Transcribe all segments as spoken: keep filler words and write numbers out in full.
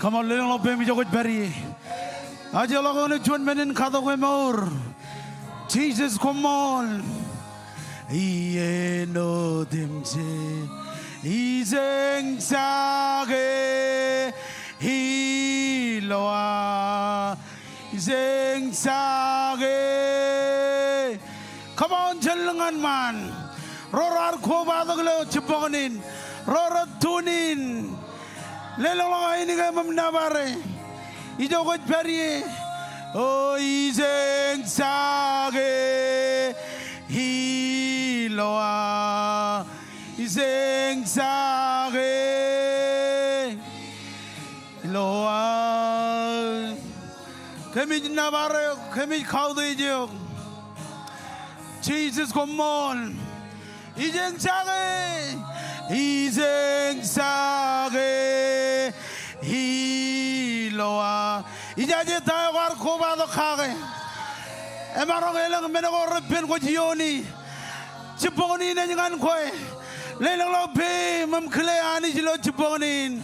Come on, lelōñḷọk peiṃ ijo kwōj pād ie. Ajḷọk eok ilo juon men in katok emour. Jisōs koṃṃool. Iien otemjej ijejjake ilo aō ijejjake. Come on, jen lōñ ñan ṃaan. Ro raar kobatok ilo jibboñōn in. Ro rej tune in. Lelōñḷọk ainikien im nōbare. Ijo kwōj pād ie. O ijejjake ilo aō ijejjake. Ilo aō. Kōmij nōbare eok, kōmij kautiej eok. Jisōs koṃṃool. Ijejjake, ijejjake ilo aō. Ijaje ta eo kwaar kobatok kake. Emaroñ elōñ men ko repen kwōj iooni. Jibboñōn in ej ñan kwe. Lelōñḷọk peiṃ im kile Anij ilo jibboñōn in.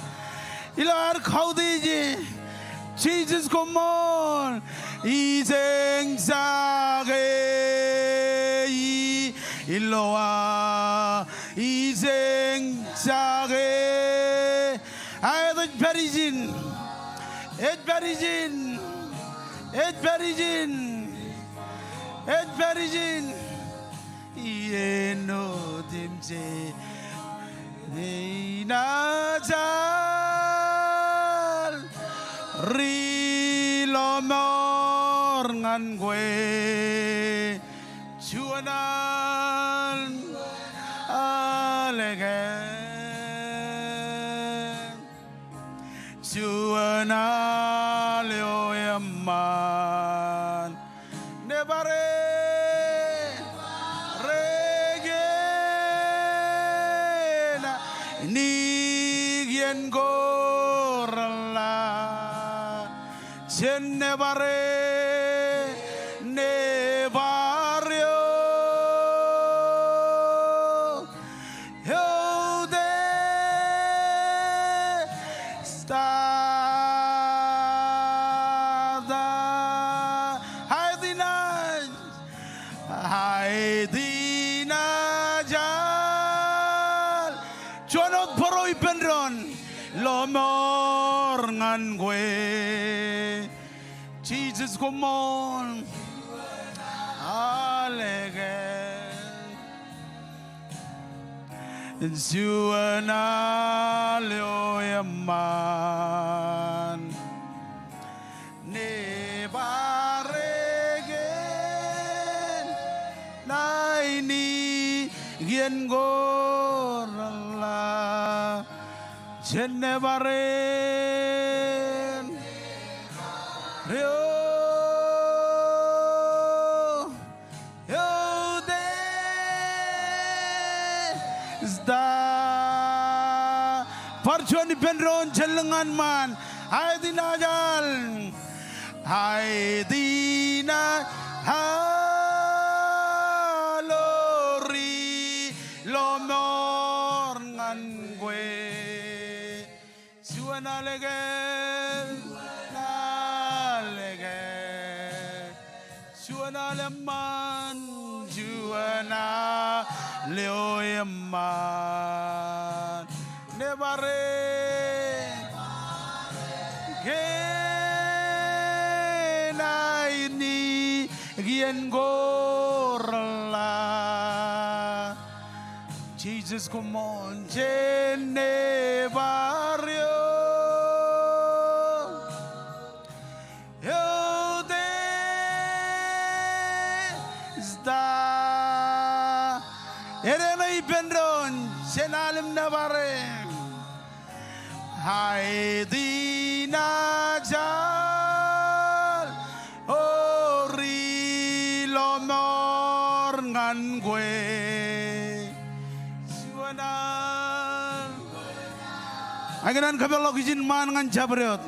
Ilo ad kautiej e. Jisōs koṃṃool. Ijejjake ilo aō ijejjake. Aet, ej pād ijin. Ej pād ijin. Ej pād ijin. Ej pād ijin. Iien otemjej inaaj al ri lọmọọr ñan kwe. Juon al, aleke. Juon al eo eṃṃan. Nebare, reke, nainikien ko reḷḷap. Jen nebare, nebar eok. Eutiej ta, ta, aet inaaj, aet inaaj al. Juon wōt bōro ippān doon. Lọmọọr ñan kwe. Jisōs koṃṃool. Aleke. Juon al eo eṃṃan. Nebar reke, nainikien ko reḷḷap. Jen nebare, eutiej ta. Bar juon ippān doon, jen lōñ ñan ṃaan. Aet inaaj al. Aet inaaj al ri lọmọọr ñan kwe. Juon aleke, aleke. Juon al eṃṃan, juon al eo eṃṃan. Nebare, ke nainikien ko reḷḷap. Jisōs koṃṃool. Jen nebar eok. Eutiej ta. Edeṇe ippān doon, jen al im nebare. Aet inaaj al, o ri lọmọọr ñan kwe. Juon al. Ikōṇaan kōpeḷḷọk ijin ṃaan ñan jabdewōt.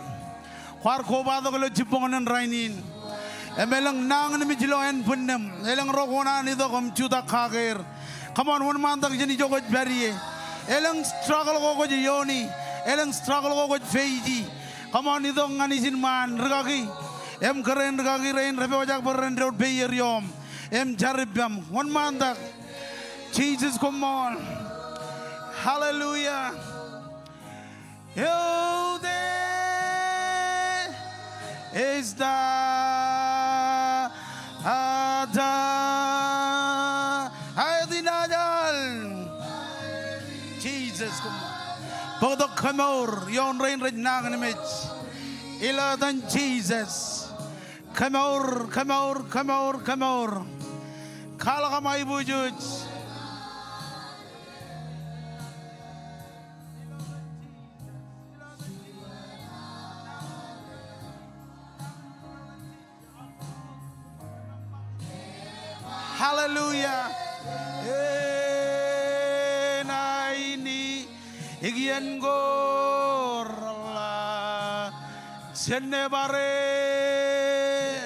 Kwaar kobatok ilo jibboñōn in rainin. Im elōñ nañinmej ilo ānbwinnem. Elōñ ro kōṇaan itok im jutak kake er. Come on, wōnṃaantak jān ijo kwōj pād ie. Elōñ struggle ko kwōj iooni. Elōñ struggle ko kwōj face e. Come on, itok ñan ijin ṃaan, rikaki. Im kōrā in rikaki rein rej pojak bwe ren doon peier ioṃ im jar ippaṃ. Wōnṃaantak. Jesus, koṃṃool. Hallelujah. Eō te ej ta ta aet in ajal. Jesus, koṃṃool. Bōktok kemour ioon rein rej nañinmej ilo etan Jesus. Kemour, kemour, kemour, kemour. Kwaḷọk aṃ aiboojoj. Hallelujah. Enaini ikien ko reḷḷap jān ebar eō,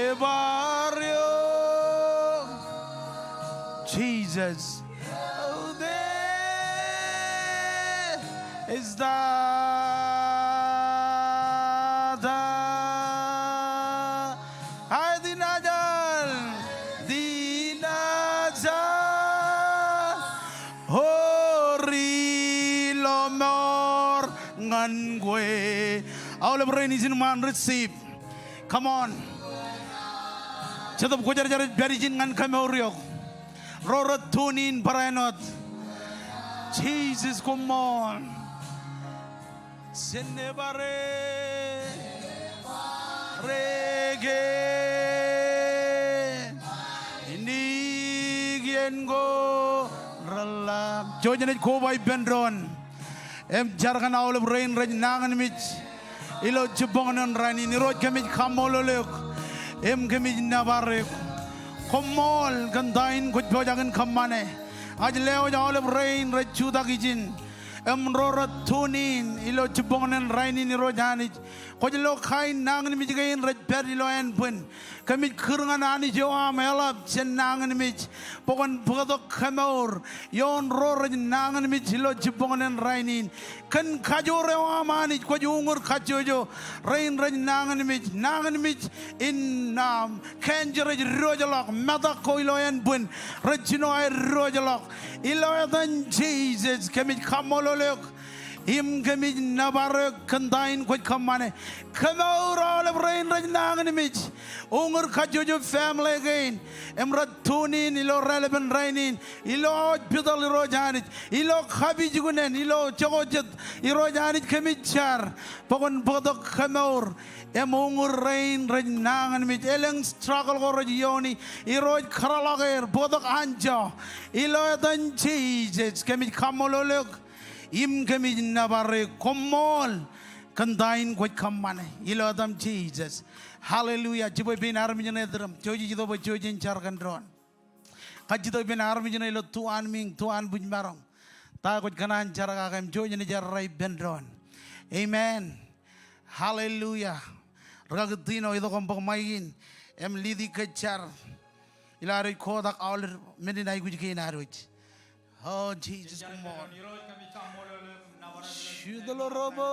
ebar eō. Jesus. Eō te ej ta ta aet in ajal, aet in ajal. Ori lọmọọr ñan kwe. Aolep rein ijin ṃaan, receive. Come on. Jetōb Kwōjarjar ej pād ijin ñan kemour eok. Ro rej tune in barāinwōt wōt. Jesus, koṃṃool. Jān ebar eō, ebar eō kein, ikien ko reḷḷap. Jouj im koba ippān doon im jar kōn aolep rein rej nañinmej ilo jibboñōn rainin. Irooj, kōmij kaṃṃoolol eok im kōmij nōbar eok. Koṃṃool kōn ta in kwōj pojak in kōṃṃane. Ña ij lewōj aolep rein rej jutak ijin im ro rej tune in ilo jibboñōn rainin, Irooj Anij. Kwōj lo kain nañinmej kein rej pād ilo ānbwin. Kōmij kūr ñan Anij eo aṃ eḷap jān nañinmej bwe kwōn bōktok kemour ioon ro rej nañinmej ilo jibboñōn rainin. Kōn kajoor eo aṃ Anij, kwōj uñūr kajjojo rein rej nañinmej, nañinmej in, um, cancer ej diwōjḷọk, metak ko ilo ānbwin rej jino aer diwōjḷọk. Ilo etan Jesus, kōmij kaṃṃoolol eok im kōmij nōbar eok kōn ta in kwōj kōṃṃane. Kemour aolep rein rej nañinmej. Uñūr kajjojo family kein im rej tune in ilo raelepen rainin, ilo hospital, Irooj Anij, ilo kapijuknen, ilo jokjet, Irooj Anij, kōmij jar bwe kwōn bōktok kemour im uñūr rein rej nañinmej. Elōñ struggle ko rej iooni, Irooj, kōrḷọk er, bōktok anjọ. Ilo etan Jesus, kōmij kaṃṃoolol eok im kōmij nōbar eok. Koṃṃool kōn ta in kwōj kōṃṃane ilo etan Jesus. Hallelujah. Jibwe pein armej ṇe itōrōṃ. Jouj im itok bwe jouj in jar kōn doon. Kajjitōk ippān armej ṇe ilo tuanmiiñ, tuanbwijmaroñ. Ta kwōj kōṇaan jar kake im jouj im jar ippān doon. Amen. Hallelujah. Rikaki Tino, itok im bōk ṃaik in im lead kōj jar ilo ad kotak aolep men in aikuj kein ad wōj. O Jesus, koṃṃool. Shudelorobo.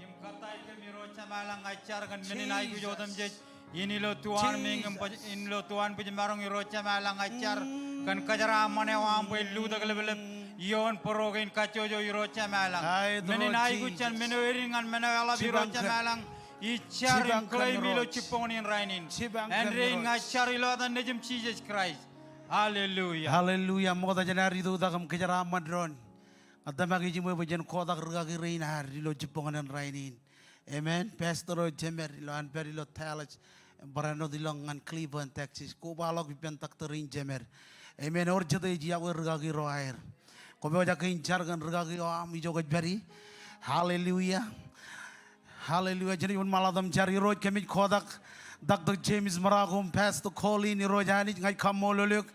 Im kōttāik kōm Irooj Jemām ilañ, ña ij jar kōn men in aikuj otemjej in ilo tuanmiiñ im bwij-, in ilo tuanbwijmaroñ, Irooj Jemām ilañ, ña ij jar kōn kōjeraaṃṃan eo aṃ bwe en lutōk leplep ioon bōro kein kajjojo, Irooj Jemām ilañ. Men in aikuj jān men eo edik ñan men eo eḷap, Irooj Jemām ilañ, ij jar im claim ilo jibboñōn in rainin. Āindein ña ij jar ilo etan Nejiṃ Jesus Christ. Hallelujah. Hallelujah. Ṃokta jān ad itok im kōjeraaṃṃan doon, ña tōmak ijiṃwe bwe jen kotak rikaki rein ad ilo jibboñōn in rainin. Amen. Pastor eo jemed ilo an pād ilo Dallas, barāinwōt ilọk ñan Cleveland, Texas. Kobaḷọk ippān doctor in jemed. Amen. Ewōr jete ej yokwe rikaki ro aer. Kwō pojak in jar kōn rikaki eo aṃ ijo kwōj pād ie. Hallelujah. Hallelujah. Jen wōnṃaanḷọk im jar. Irooj, kōmij kotak Doctor James Marakum, Pastor Colleen, Irooj Anij, ña ij kaṃṃoolol eok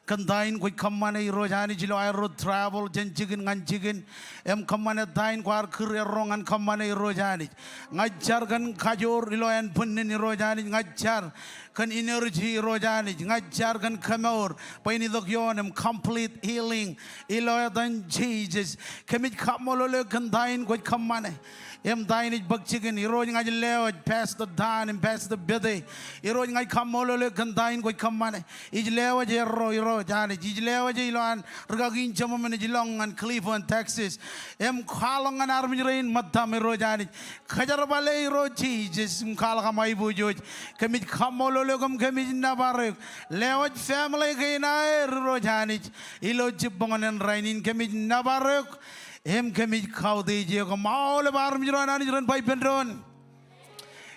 kōn ta in kwōj kōṃṃane Irooj Anij ilo aer road travel jān jikin ñan jikin. Im kōṃṃane ta in kwaar kūr erro ñan kōṃṃane Irooj Anij. Ña ij jar kōn kajoor ilo ānbwinnin Irooj Anij. Ña ij jar kōn energy Irooj Anij. Ña ij jar kōn kemour bwe en itok ioon im complete healing ilo etan Jisōs. Kōmij kaṃṃoolol eok kōn ta in kwōj kōṃṃane. Im ta in ej bōk jikin Irooj, ña ij lewōj Pastor Dan im Pastor Bete. Irooj, ña ij kaṃṃoolol eok kōn ta in kwōj kōṃṃane. Ij lewōj erro Irooj Anij. Ij lewōj e ilo an rūkaki in jemān ej lọñọñ ñan Cleveland, Texas. Im kwaḷọk ñan armej rein ṃōttam Irooj Anij. Kōjerbale Irooj Jisōs im kwaḷọk aṃ aiboojoj. Kōmij kaṃṃoolol eok im kōmij nōbar eok. Lewōj family kein aer Irooj Anij. Ilo jibboñōn in rainin kōmij nōbar eok. Im kōmij kautiej eok im aolep armej ro an Anij ren ba ippān doon.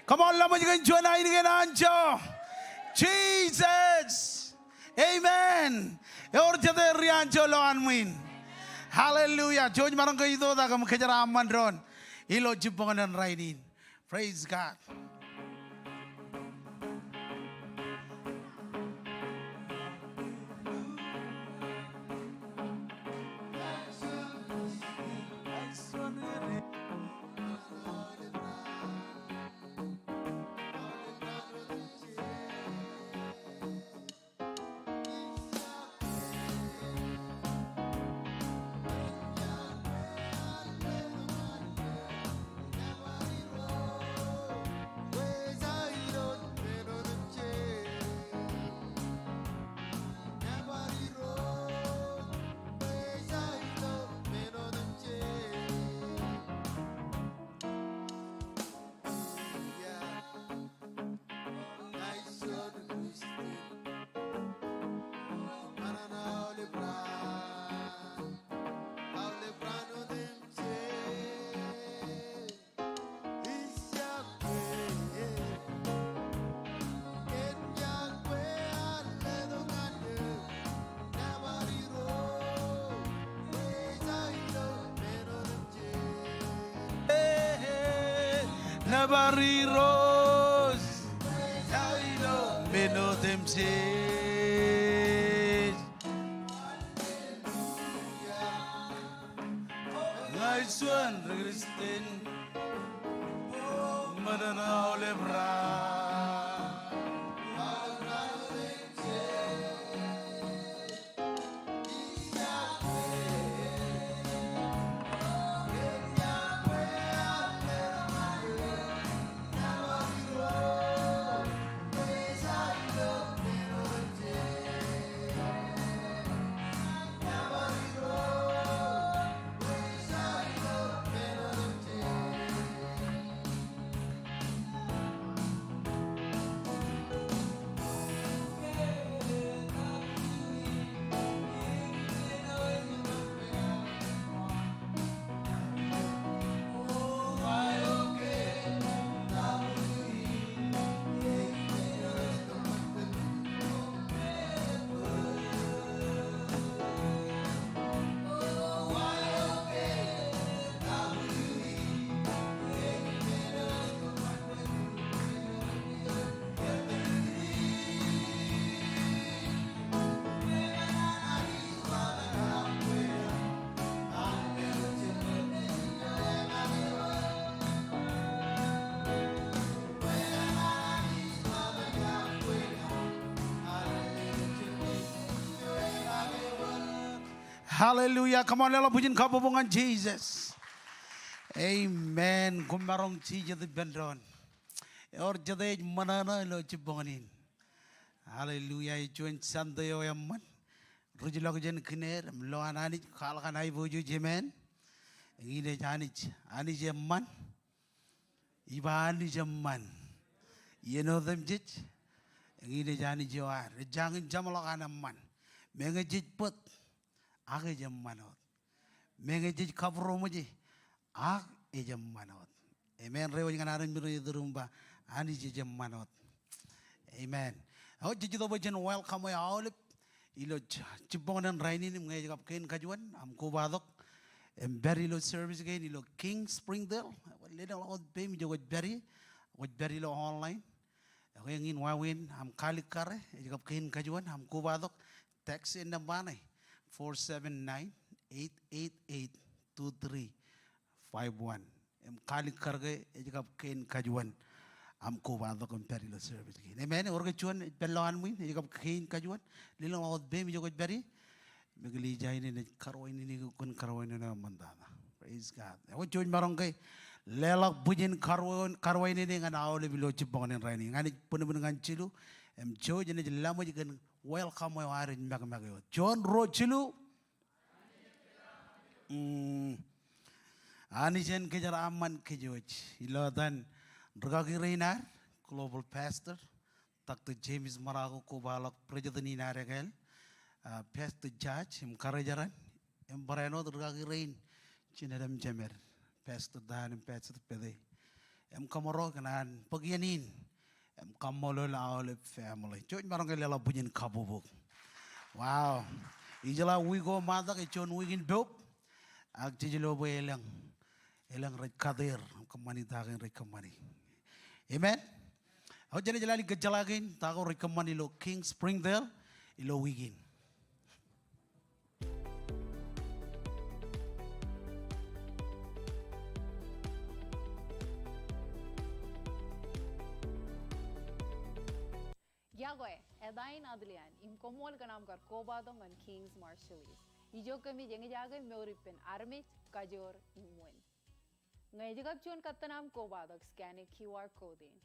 Come on, laṃōj kōn juon ainikien anjọ. Jisōs. Amen. Ewōr jete ri anjọ lowaan ṃwiin? Hallelujah. Jouj maroñ ke itoitak im kōjeraaṃṃan doon ilo jibboñōn in rainin. Praise God. Nōbar Irooj. Men otemjej. Ña ij juon ri Kristen. Ṃōṇōṇō aolep raan. Hallelujah. Come on, leḷọk bwijin kabbokbok ñan Jisōs. Amen. Koṃ maroñ jijet ippān doon. Ewōr jete ej ṃōṇōṇō ilo jibboñōn in. Hallelujah. Ej juon Sunday eo eṃṃan. Ruj ḷọk jān kined im lowaan Anij, kwaḷọk an aiboojoj, amen. Eñin ej Anij, Anij eṃṃan. Iba Anij eṃṃan. Iien otemjej, eñin ej Anij eo ad. Ejjañin jeṃḷọk an eṃṃan. Meñe jej bōd, ak ej eṃṃan wōt. Meñe jej kabūroṃōje, ak ej eṃṃan wōt. Amen. Reiwōj ñan armej ro iturin ba, Anij ej eṃṃan wōt. Amen. Eo, jej itok bwe jen welcome e aolep ilo j-, jibboñōn in rainin im ñe ej kab kein kajuon aṃ kobatok im pād ilo service kein ilo King Springdale. Leḷọk wōt peim ijo kwōj pād ie, kwōj pād ilo online. Eo, eñin wāween aṃ kaalikkare, ej kab kein kajuon aṃ kobatok Text e nōṃba ṇe, four seven nine, eight eight eight, two three five one. Im kaalikkar ke ej kab kein kajuon aṃ kobatok im pād ilo service kein. Amen. Ewōr ke juon ej pād ilowaan ṃwiin, ej kab kein kajuon? Lelōñ ḷọk wōt peiṃ ijo kwōj pād ie. Im eklejia in enaaj karuwainene eok, kwōn karuwainene eok ṃōttata. Praise God. Ewōr jouj maroñ ke leḷọk bwijin karuwain, karuwainene ñan aolep ilo jibboñōn in rainin. Ña ij bōnbōn ñan jilu, im jouj enaaj laṃōj kōn welcome eo ad ej make make eo. Juon, ruo, jilu. Mm. Anij en kōjeraaṃṃan kōj. Ilo etan rūkaki rein ad, Global Pastor, Doctor James Marocco, kobaḷọk President in ad ekāāl, ah, Pastor Judge, im karijeran, im barāinwōt rūkaki rein, jined im jemed, Pastor Dan im Pastor Pete. Im kōṃro kōn an bōk iien in, im kaṃṃoolol aolep family. Jouj maroñ ke leḷọk bwijin kabbokbok. Wow. Ijeḷā wiik ko ṃatak ej juon wiik in poub. Ak jej lo bwe elōñ, elōñ rej kate er, kōṃṃani ta kein rej kōṃṃani. Amen. Eo, jenaaj lale kōjjeḷā kein ta ko rej kōṃṃan ilo Kings Springdale ilo wiik in. Iọkwe, eta in Atilian, im koṃṃool kōn aṃ kar kobatok ñan Kings Marshallese. Ijo kōmij eñjake mour ippān armej, kajoor im wūn. Ñe ej kab juon kōttan aṃ kobatok, scan e QR code in.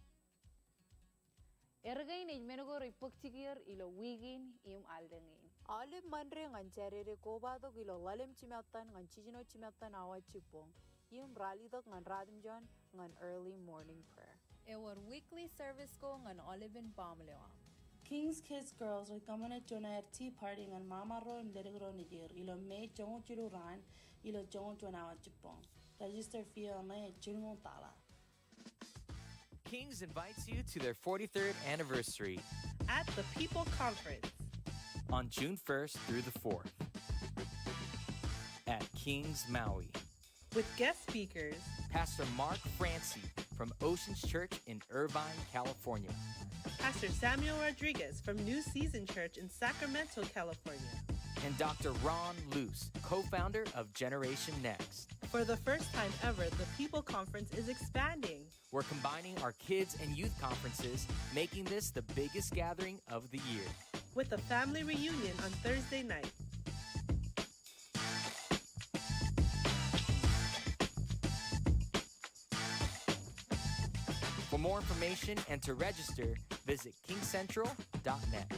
Erkein ej men ko rej bōk jikier ilo wiik in im allōñ in. Aolep Monday ñan Saturday kobatok ilo ḷalem jimettan ñan jiljino jimettan awa jibboñ. Im ralitōk ñan ratimjuon ñan early morning prayer. Ewōr weekly service ko ñan aolepen baaṃle eo aṃ. King's Kids Girls rej kōṃṃane juon aer tea party ñan ṃaṃa ro im ledik ro nejier ilo May joñoul jilu raan ilo joñoul juon awa jibboñ. Register fee eo ṇe ej jilñoul dollar. King's invites you to their forty-third anniversary at the People Conference on June first through the fourth at King's Maui, with guest speakers Pastor Mark Francy from Oceans Church in Irvine, California, Pastor Samuel Rodriguez from New Season Church in Sacramento, California, and Doctor Ron Luce, co-founder of Generation Next. For the first time ever, the People Conference is expanding. We're combining our kids and youth conferences, making this the biggest gathering of the year, with a family reunion on Thursday night. For more information and to register, visit kingcentral dot net.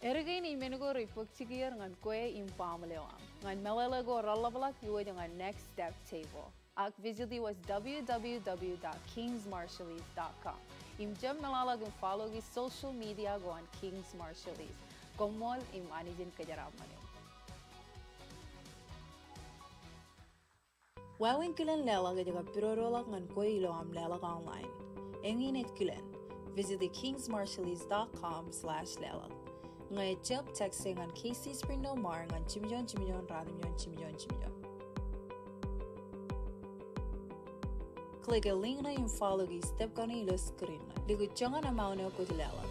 Erkein ej men ko rej bōk jikier ñan kwe im baaṃle eo aṃ. Ñan meḷeḷe ko reḷapḷọk, iwōj ñan Next Step Table. Ak visit e wōt W W W dot kings marshallese dot com. Im jab meḷọkḷọk im follow e social media ko an Kings Marshallese. Koṃṃool im Anij en kōjeraaṃṃan eok. Wāween kilen leḷọk ej kab pidodoḷọk ñan kwe ilo aṃ leḷọk online. Eñin ej kilen. Visit e kings marshallese dot com slash leḷọk. Ñe ejjab, text e ñan K C Springdale Mar ñan jimjuon jimjuon ratimjuon jimjuon jimjuon. Click e link ṇe im follow e step kaṇe ilo screen ṇe. Likūt joñan amount eo kwōj leḷọk.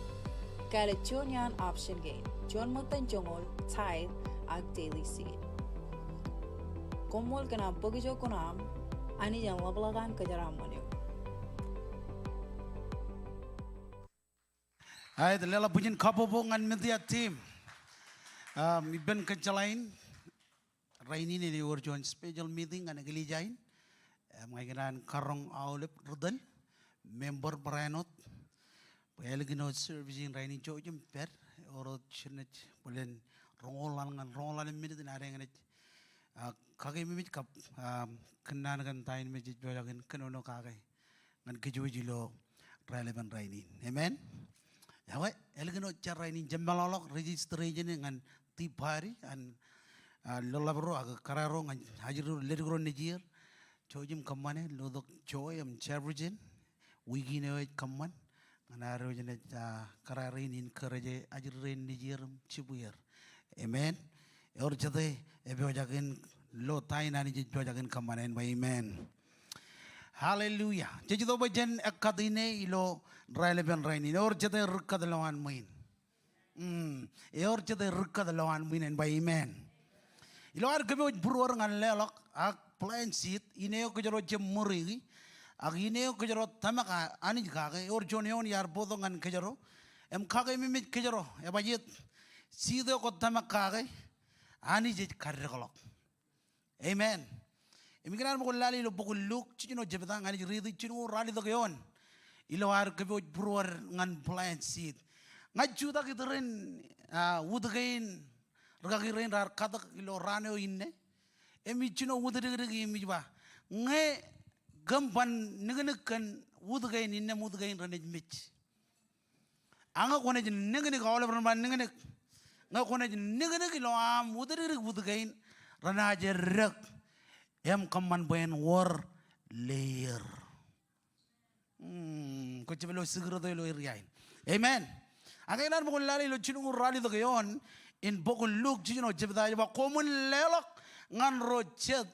Kāālōt juon iaan option kein, juon ṃōttan joñoul, tithe, ak daily seed. Koṃṃool kōn aṃ bōk ijo kuṇaaṃ, Anij en ḷapḷọk an kōjeraaṃṃan eok. Aet, leḷọk bwijin kabbokbok ñan media team. Um, ippān kōjjeḷā in, rainin enaaj wōr juon special meeting ñan eklejia in. Im ña ikōṇaan karoñ aolep ri tōl, member barāinwōt, bwe ālikin wōt service in rainin jouj im pād, ewōr wōt jiljino bōlen roñoul ḷalem ñan roñoul ḷalem minit in ad eñin ej, ah, kakememej kab, ah, kōnnaan kōn ta in me jej pojak in kōnono kake ñan kōjwōj ilo raelepen rainin. Amen. Iọkwe, ālikin wōt jar rainin, jab meḷọkḷọk registration e ñan tea party an, ah, lōḷḷap ro ak kōrā ro ñan ajri ro, ledik ro nejier. Jouj im kōṃṃane, lotok Joy im Jefferson. Wiik in eo ej kōṃṃan ñan ad wōj naaj, ah, kōrā rein in kōrā ajri rein nejier im jibwier. Amen. Ewōr jete epojak in lo ta in Anij ej pojak in kōṃṃane in bwe amen. Hallelujah. Jej itok bwe jen ekkat ine ilo raelepen rainin. Ewōr jete ri ekkat ilowaan ṃwiin? Mm, ewōr jet ej ri kōt lowaan ṃwiin en ba amen. Ilo ad kōpooj būruod ñan leḷọk ak plant seed, ineo kōjro jab ṃōriki, ak ineo kōjro tōmak a-, Anij kake, ewōr juon eoon iar bōktok ñan kōjro, im kakememej kōjro, ebajeet, seed eo kwōj tōmak kake, Anij ej kaddekḷọk. Amen. Im ikōṇaan bwe kwōn lale ilo bok in Luk, jiljino jebta, ña ij riiti jilñuul ralitōk eoon. Ilo ad kōpooj būruod ñan plant seed. Ña ij jutak itōn, ah, wūtkein, rūkaki rein raar katōk ilo raan eo inne. Im ij jino wūtdikdik im ij ba, ñe kōm ban niknik kōn wūtkein, innām wūtkein renaaj mej. A ñe kwōnaaj niknik, aolep ren ba niknik. Ñe kwōnaaj niknik ilo aṃ wūtdikdik wūtkein, renaaj eddek. Im kōṃṃan bwe en wōr leer. Hmm, kwōj jab lo sikirōto ilo area in. Amen. Ak ikōṇaan bwe kwōn lale ilo jilñuul ralitōk eoon in bok in Luk jiljino jebta ej ba, koṃwin leḷọk ñan ro jet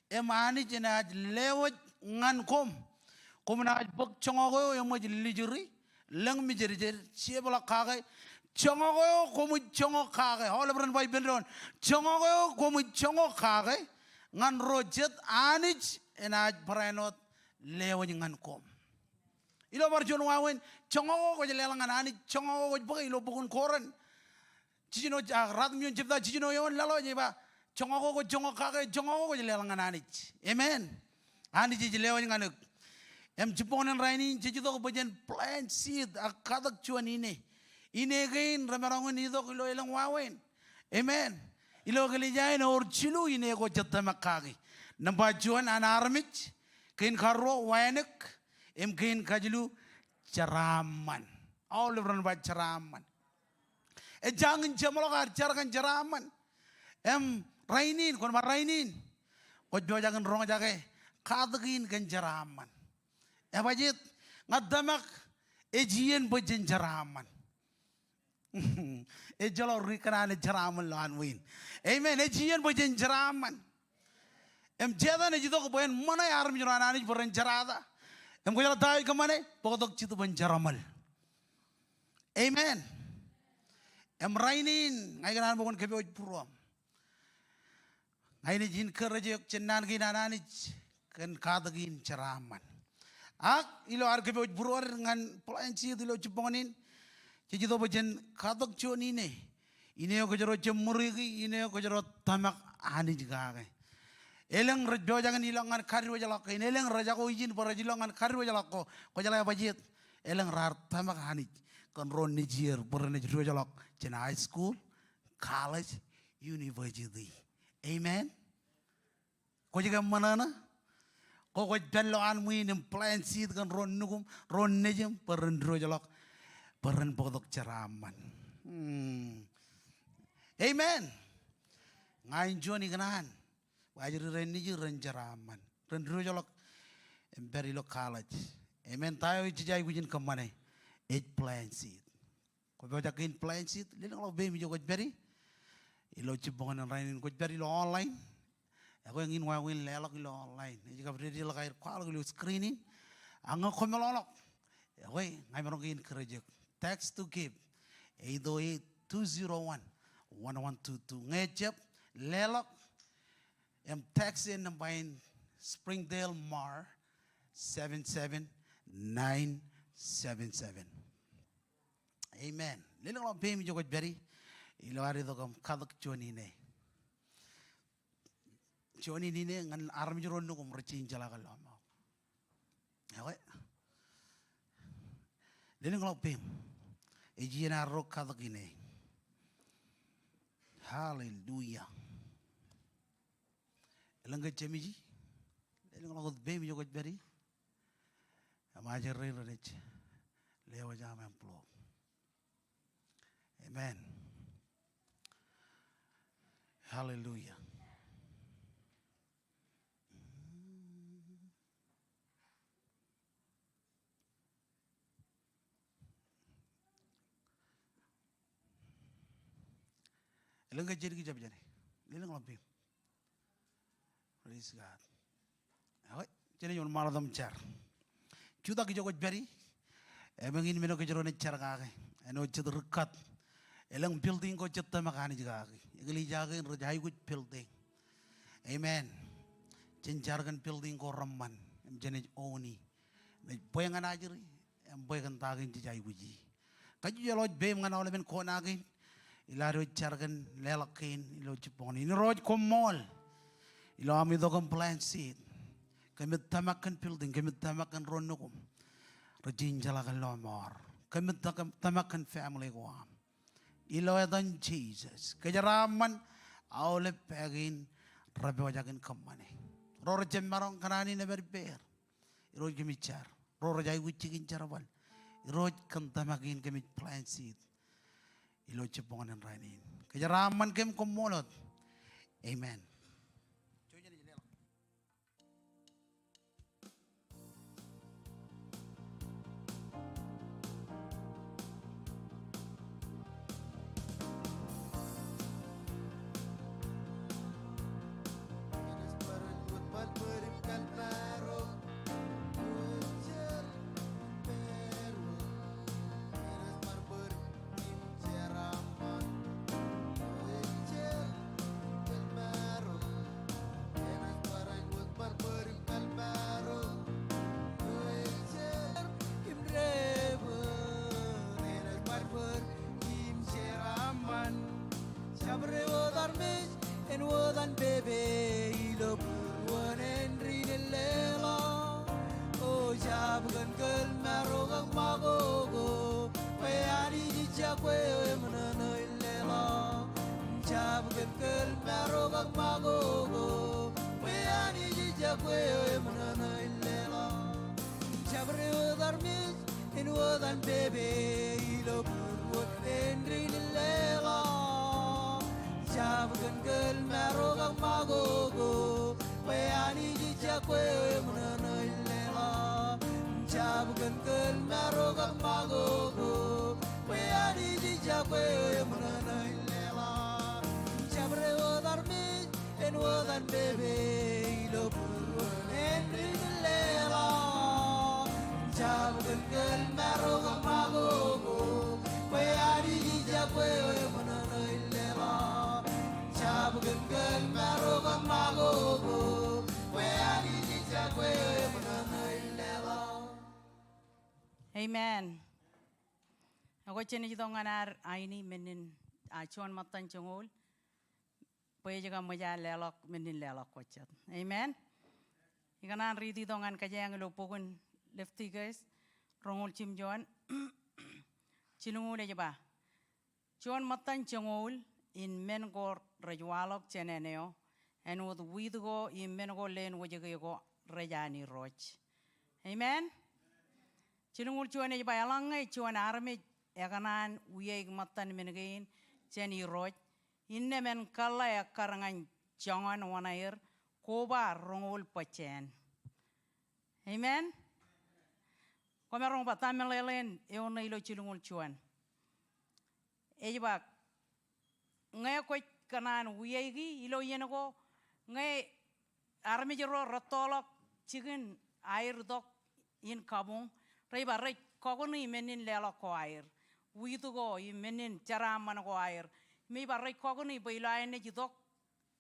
im Anij enaaj lewōj ñan koṃ. Koṃ naaj bōk joñak eo eṃōj lijiri, lōñ mijerdjer, jepḷaak kake. Joñak eo koṃij joñak kake. Aolep ren ba ippān doon. Joñak eo koṃij joñak kake ñan ro jet, Anij enaaj barāinwōt lewōj ñan koṃ. Ilo bar juon wāween, joñak eo kwōj leḷọk ñan Anij, joñak eo kwōj bōke ilo bok in Korint. Jiljino, ah, Ruatimjuon jebta jiljino eoon laḷ eo ej ba, joñak eo kwōj joñak kake, joñak eo kwōj leḷọk ñan Anij. Amen. Anij ej lewōj ñan eok. Im jibboñōn rainin jej itok bwe jen plant seed ak katōk juon ine. Ine kein remaroñ in itok ilo elōñ wāween. Amen. Ilo eklejia in ewōr jilu ine ko jet tōmak kaki. Nōṃba juon an armej, kein karuo wānōk, im kein kajilu jeraaṃṃan. Aolep ren ba jeraaṃṃan. Ejjañin jeṃḷọk ad jar kōn jeraaṃṃan. Im rainin, kwōn ba rainin, kwōj pojak in roñjake katōk in kōn jeraaṃṃan. Ebajeet, ña tōmak ej iien bwe jen jeraaṃṃan. Ejjeḷọk ri kōṇaan ej jeraaṃṃan lowaan ṃwiin. Amen. Ej iien bwe jen jeraaṃṃan. Im Setan ej itok bwe en ṃōṇe armej ro an Anij bwe ren jerata. Im kwōjeḷā ta eo ej kōṃṃane, bōktok Jetōb in jeramōl. Amen. Im rainin, ña ikōṇaan bwe kwōn kōpooj būruōṃ. Ña inaaj encourage eok jān naan kein an Anij kōn katōk in jeraaṃṃan. Ak ilo ad kōpooj būruod ñan plant seed ilo jibboñōn in, jej itok bwe jen katōk juon ine. Ine eo kōjro jab ṃōriki, ine eo kōjro tōmak Anij kake. Elōñ rej pojak in ilọk ñan kadiwōjḷọk kein, elōñ rej jako ijin bwe rej ilọk ñan kadiwōjḷọk ko, kwōjeḷā ebajeet. Elōñ raar tōmak Anij kōn ro nejier bwe renaaj diwōjḷọk jān high school, college, university. Amen. Kwōj ke ṃōṇōṇō? Ko kwōj pād lowaan ṃwiin im plant seed kōn ro nukuṃ, ro nejiṃ, bwe ren diwōjḷọk, bwe ren bōktok jeraaṃṃan. Hmm. Amen. Ña in juon ikōṇaan. Bwe ajri rein nejier ren jeraaṃṃan. Ren diwōjḷọk im pād ilo college. Amen. Ta eo ej jej aikuj in kōṃṃane? Ej plant seed. Kwō pojak in plant seed, lelōñḷọk peiṃ ijo kwōj pād ie. Ilo jibboñōn in rainin kwōj pād ilo online. Ekwe eñin wāween leḷọk ilo online. Ej kab dedeḷọk aer kwaḷọk ilo screen in. Ak ñe kwōmeḷọkḷọk, ekwe ña imaroñ ke encourage eok. Text to give, eight oh eight, two zero one, one one two two. Ñe ejjab, leḷọk im text e nōṃba in Springdale Mar seven seven nine seven seven. Amen. Lelōñḷọk peiṃ ijo kwōj pād ie. Ilo ad itok im katōk juon ine. Juon in ine ñan armej ro nukuṃ rej jañin jeḷā kōn lọmọọr. Ekwe. Lelōñḷọk peiṃ. Ej iien arro katōk ine. Hallelujah. Elōñ ke jemeji? Lelōñḷọk wōt peiṃ ijo kwōj pād ie. Im ajri rein renaaj lewōj aṃ envelope. Amen. Hallelujah. Elōñ ke jet kijab jāne? Lelōñḷọk peiṃ. Praise God. Ekwe, jen wōnṃaanḷọk im jar. Jutak ijo kwōj pād ie. Im eñin men eo kōjro naaj jar kake. Āinwōt jet ri kōt. Elōñ building ko jej tōmak Anij kaki. Eklejia kein rej aikuj building. Amen. Jen jar kōn building ko reṃṃan im jenaaj own e. Im ej bwe ñan ajri im bwe kōn ta kein jej aikuji. Kajju ijeḷọk peiṃ ñan aolepen kona kein ilo ad wōj jar kōn leḷọk kein ilo jibboñōn in. Irooj koṃṃool ilo aṃ itok im plant seed. Kōmij tōmak kōn building, kōmij tōmak kōn ro nukuṃ rej jenaaj jeḷā kōn lọmọọr. Kōmij tōmak kōn family ko aṃ. Ilo etan Jisōs. Kōjeraaṃṃan aolep pā kein rej pojak in kōṃṃane. Ro rej jab maroñ kōṇaan in epād ippāer. Irooj kōmij jar. Ro rej aikuj jikin jerbal. Irooj kōn tōmak in kōmij plant seed ilo jibboñōn in rainin. Kōjeraaṃṃan kōm, koṃṃool wōt. Amen. Jabdewōt armej āinwōt an pepe ilo būruon āindein leḷọk. O jab kōn kōl maro kak makoko, bwe Anij ej jab kwe eo eṃōṇōṇō in leḷọk. Jab kōn kōl maro kak makoko, bwe Anij ej jab kwe eo eṃōṇōṇō in leḷọk. Jabdewōt armej āinwōt an pepe ilo būruon āindein leḷọk. Jab kōn kōl maro kak makoko, bwe Anij ej jab kwe eo eṃōṇōṇō in leḷọk. Jab kōn kōl maro kak makoko, bwe Anij ej jab kwe eo eṃōṇōṇō in leḷọk. Jabdewōt armej āinwōt an pepe ilo būruon āindein leḷọk. Jab kōn kōl maro kak makoko, bwe Anij ej jab kwe eo eṃōṇōṇō in leḷọk. Jab kōn kōl maro kak makoko, bwe Anij ej jab kwe eo eṃōṇōṇō in leḷọk. Amen. Ak jen itok ñan ad aini men in, a, juon ṃōttan joñoul. Bwe ej kab ṃōj ad leḷọk men in leḷọk ko jet. Amen. Ikōṇaan riiti itok ñan kōjeañ ilo bok in Levitikus, roñoul jimjuon, jilñuul ej ba, juon ṃōttan joñoul in men ko rej waḷọk jān āne eo, āinwōt wit ko im men ko leen wōjke ko rej an Irooj. Amen. Jilñuul juon ej ba, eḷaññe juon armej ekōṇaan wiaik ṃōttan men kein jān Irooj, innām en kōḷḷā ekkar ñan joñan oṇaer, koba roñoul bōjjāān. Amen. Komaroñ ba ta meḷeḷein eoon ṇe ilo jilñuul juon. Ej ba, ñe kwōj kōṇaan wiaiki ilo iien ko, ñe armej ro rettoḷọk jikin aer itok in kabuñ, rej ba rej kọkoṇi men in leḷọk ko aer, wit ko im men in jeraaṃṃan ko aer. Im ej ba rej kọkoṇi bwe ilo aer naaj itok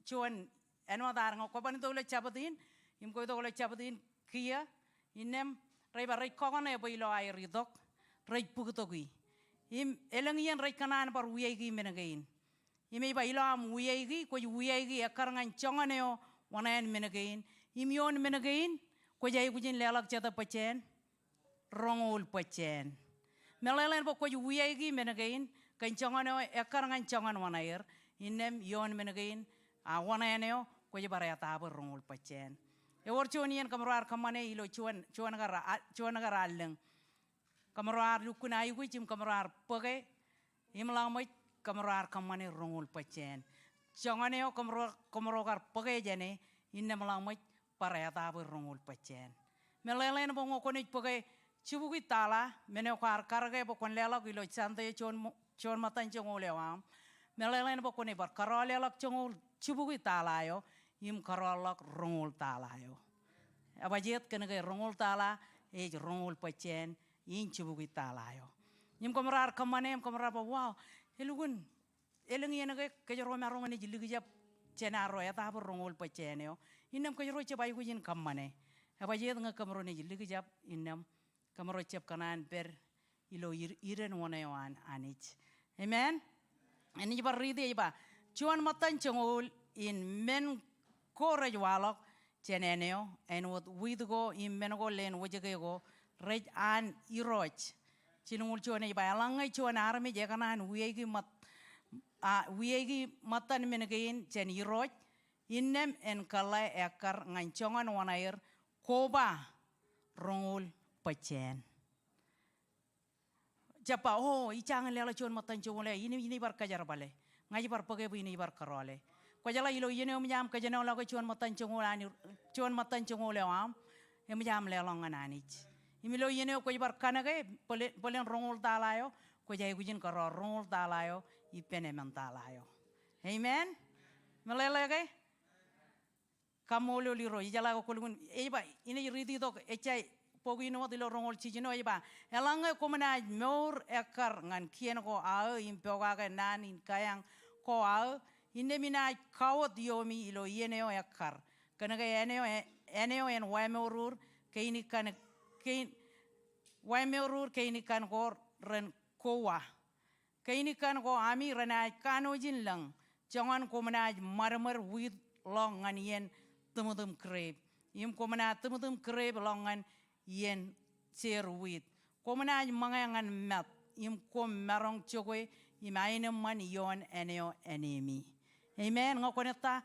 juon, āinwōt ad ñe kwōban itok ilo jabōt in, im kwōj itok ilo jabōt in kiiō, innām rej ba rej kọkoṇe bwe ilo aer itok, rej bōktoki. Im elōñ iien rej kōṇaan bar wiaiki men kein. Im ej ba ilo aṃ wiaiki, kwōj wiaiki ekkar ñan joñan eo oṇāān men kein. Im ioon men kein, kwōj aikuj in leḷọk jet bōjjāān, roñoul bōjjāān. Meḷeḷein bwe kwōj wiaiki men kein kōn joñan eo ekkar ñan joñan oṇaer, innām ioon men kein, a, oṇāān eo kwōj bar etaabwe roñoul bōjjāān. Ewōr juon iien kōmro ar kōṃṃane ilo juon, juon kar, a, juon kar allōñ. Kōmro ar lukkuun aikuj im kōmro ar bōke, im ḷọmọj kōmro ar kōṃṃane roñoul bōjjāān. Joñan eo kōmro, kōmro kar bōke jāne, innām ḷọmọj bar etaabwe roñoul bōjjāān. Meḷeḷein bwe ñe kwōnaaj bōke jibukwi tala, men eo kwaar karōke bwe kwōn leḷọk ilo Sunday juon ṃō-, juon ṃōttan joñoul eo aṃ. Meḷeḷein bwe kwōnaaj bar kōrọọl leḷọk joñoul jibukwi tala eo, im kōrọọlḷọk roñoul tala eo. Ebajjeet kōnke roñoul tala ej roñoul bōjjāān in jibukwi tala eo. Im kōmro ar kōṃṃane im kōmro ar ba, wow, Elukkuun, elōñ iien ke kōjro maroñ naaj likjab jān arro etaabōl roñoul bōjjāān eo. Innām kōjro jab aikuj in kōṃṃane. Ebajjeet ñe kōmro naaj likjab, innām kōmro jab kōṇaan pād ilo id-, iren wōṇāān eo an Anij. Amen. Enaaj bar riiti ej ba, juon ṃōttan joñoul in men ko rej waḷọk jān āne eo, āinwōt wit ko im men ko leen wōjke ko rej an Irooj. Jilñuul juon ej ba, eḷaññe juon armej ekōṇaan wiaiki ṃōt-, a, wiaiki ṃōttan men kein jān Irooj, innām en kōḷḷā ekkar ñan joñan oṇāer koba roñoul bōjjāān. Jab ba, o, ij jañin leḷọk juon ṃōttan joñoul eo, inaaj, inaaj bar kōjerbale. Ña ij bar bōke bwe inaaj bar kōrọọle. Kwōjeḷā ilo iien eo eṃōj aṃ kōjenolọke juon ṃōttan joñoul an, juon ṃōttan joñoul eo aṃ, eṃōj aṃ leḷọk ñan Anij. Im ilo iien eo kwōj bar kanōke, bōlen, bōlen roñoul tala eo, kwōj aikuj in kōrọọl roñoul tala eo ippān emān tala eo. Amen. Meḷeḷe ke? Kaṃṃoolol Irooj, ijeḷā ke kwōlukkuun, ej ba, inaaj riiti tok, ejja bok in wōt ilo roñoul jiljino, ej ba, eḷaññe koṃ naaj mour ekkar ñan kien ko aō im pokake naan in kaiañ ko aō, innām inaaj kawōt ioomi ilo iien eo ekkar. Kōnke āne eo, āne eo en waimourur, kein ikkan, kein, waimourur kein ikkan ko ren kowa. Kein ikkan ko ami renaaj kanooj in lōñ, joñan koṃ naaj ṃadṃōd wit ḷọk ñan iien tūmtūm grep, im koṃ naaj tūmtūm grep ḷọk ñan iien jeer wit. Koṃ naaj ṃōñā ñan mat, im koṃ maroñ jokwe im aenōṃṃan ioon āne eo ānemi. Amen. Ñe kwōn ettā,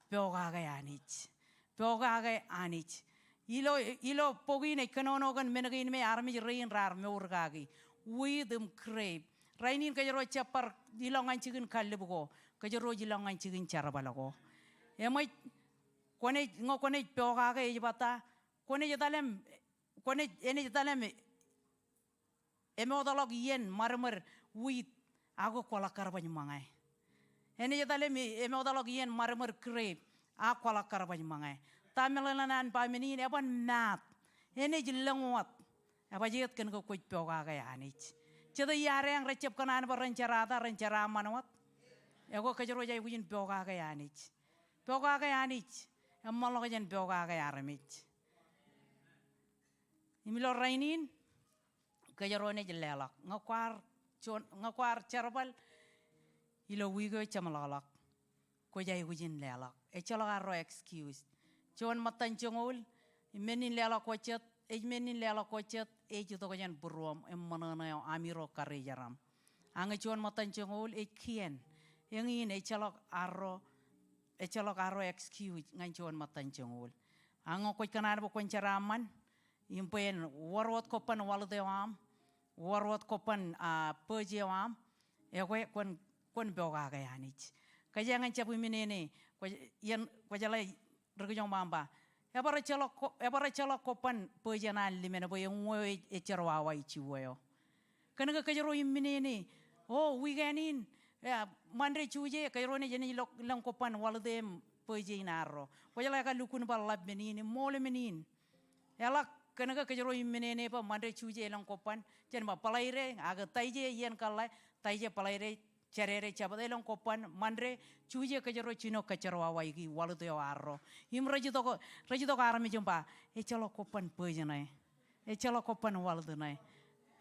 pokake Anij. Pokake Anij. Ilo, ilo bok in ej kōnono kōn men kein me armej rein raar mour kaki. Wit im grep. Rainin kōjro jab bar ilọk ñan jikin kallib ko. Kōjro ej ilọk ñan jikin jerbal ko. Eṃōj, kwōnaaj, ñe kwōnaaj pokake ej ba ta, kwōnaaj etal im, kwōnaaj, enaaj etal im emootḷọk iien ṃadṃōd wit, ak kwōḷak kar baj ṃōñā. Enaaj etal im emootḷọk iien ṃadṃōd grep, ak kwōḷak kar baj ṃōñā. Ta meḷeḷe in an ba men in, eban maat. Enaaj lōñ wōt. Ebajjeet kōnke kwōj pokake Anij. Jete iadeañ rej jab kōṇaan bwe ren jerata, ren jeraaṃṃan wōt. Ekwe kōjro ej aikuj in pokake Anij. Pokake Anij. Eṃṃanḷọk jān pokake armej. Im ilo rainin, kōjro naaj leḷọk. Ñe kwaar juon, ñe kwaar jerbal ilo wiik eo ej jeṃḷọkḷọk, kwōj aikuj in leḷọk. Ejjeḷọk arro excuse. Juon ṃōttan joñoul, men in leḷọk ko jet, ej men in leḷọk ko jet, ej itok jān būruōṃ im ṃōṇōṇō eo amiro karijer aṃ. A ñe juon ṃōttan joñoul ej kien, eñin ejjeḷọk arro, ejjeḷọk arro excuse ñan juon ṃōttan joñoul. A ñe kwōj kōṇaan bwe kwōn jeraaṃṃan, im bwe en wōr wōt kobban wallet eo aṃ, wōr wōt kobban, a, purse eo aṃ, ekwe kwōn, kwōn pokake Anij. Kōjeañ in jab iminene, kwōj, iien, kwōjeḷā ri kijoñ ṃaan ba, ebar ejjeḷọk ko-, ebar ejjeḷọk kobban purse eṇ an limen bwe eñin eo ej, ej jerọwawa ijin eo. Kōnke kōjro iminene, o, wiken in, e, Ṃande Juje, kōjro naaj, enaaj lōñ, lōñ kobban wallet im purse in arro. Kwōjeḷā ekar lukkuun bar ḷap men in, im ṃool men in. Eḷak, kōnke kōjro iminene bwe Ṃande Juje elōñ kobban, jen ba Bōḷaide, ak Taije iien kōḷḷā, Taije Bōḷaide, Jādede Jabōt elōñ kobban, Ṃande Juje kōjro jino kōjjerọwawaiki wallet eo arro. Im rej itok, rej itok armej im ba, ejjeḷọk kobban purse ṇe. Ejjeḷọk kobban wallet ṇe.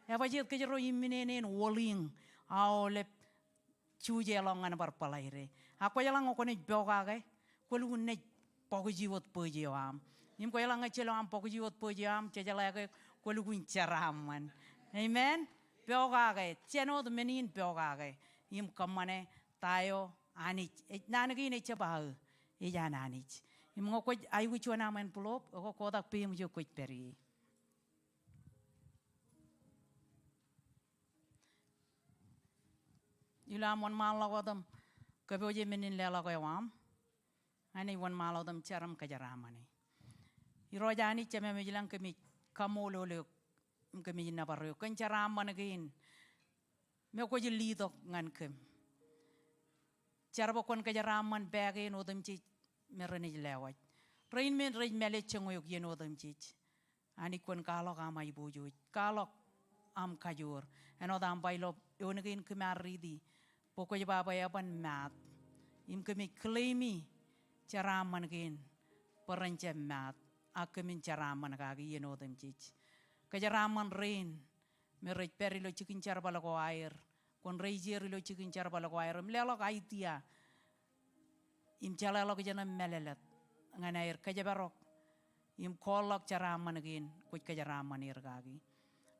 Ebajjeet kōjro iminene in wōliñ aolep Juje ḷọk ñan bar Bōḷaide. Ak kwōjeḷā ñe kwōnaaj pokake, kwōlukkuun naaj bọkiji wōt purse eo aṃ. Im kwōjeḷā ñe ejjeḷọk aṃ bọkiji wōt purse eo aṃ, jejeḷā ke kwōlukkuun jeraaṃṃan. Amen. Pokake, jān wōt men in pokake. Im kōṃṃane ta eo Anij. Ej, naan kein ejjab aō, ej an Anij. Im ñe kwōj aikuj juon aṃ envelope, ekwe kotak peiṃ ijo kwōj pād ie. Ilo aṃ wōnṃaanḷọk wōt im kōpooje men in leḷọk eo aṃ, Anij wōnṃaanḷọk wōt im jar im kōjeraaṃṃani. Irooj Anij Jemem ilañ, kōmij kaṃṃoolol eok im kōmij nōbar eok kōn jeraaṃṃan kein me kwōj letok ñan kōm. Jar bwe kwōn kōjeraaṃṃan pā kein otemjej me renaaj lewōj. Rein men rej mālejjoñ eok iien otemjej. Anij kwōn kwaḷọk aṃ aiboojoj, kwaḷọk aṃ kajoor. Āinwōt aṃ ba ilo eoon kein kōm ar riiti, bwe kwōj ba bwe eban maat. Im kōmij claim-i jeraaṃṃan kein bwe ren jab maat, ak kōmin jeraaṃṃan kaki iien otemjej. Kōjeraaṃṃan rein me rej pād ilo jikin jerbal ko aer. Kwōn raise er ilo jikin jerbal ko aer im leḷọk idea im jeḷāḷọkjeṇ im mālōtlōt ñan aer kōjparok im kọọlḷọk jeraaṃṃan kein kwōj kōjeraaṃṃan er kaki.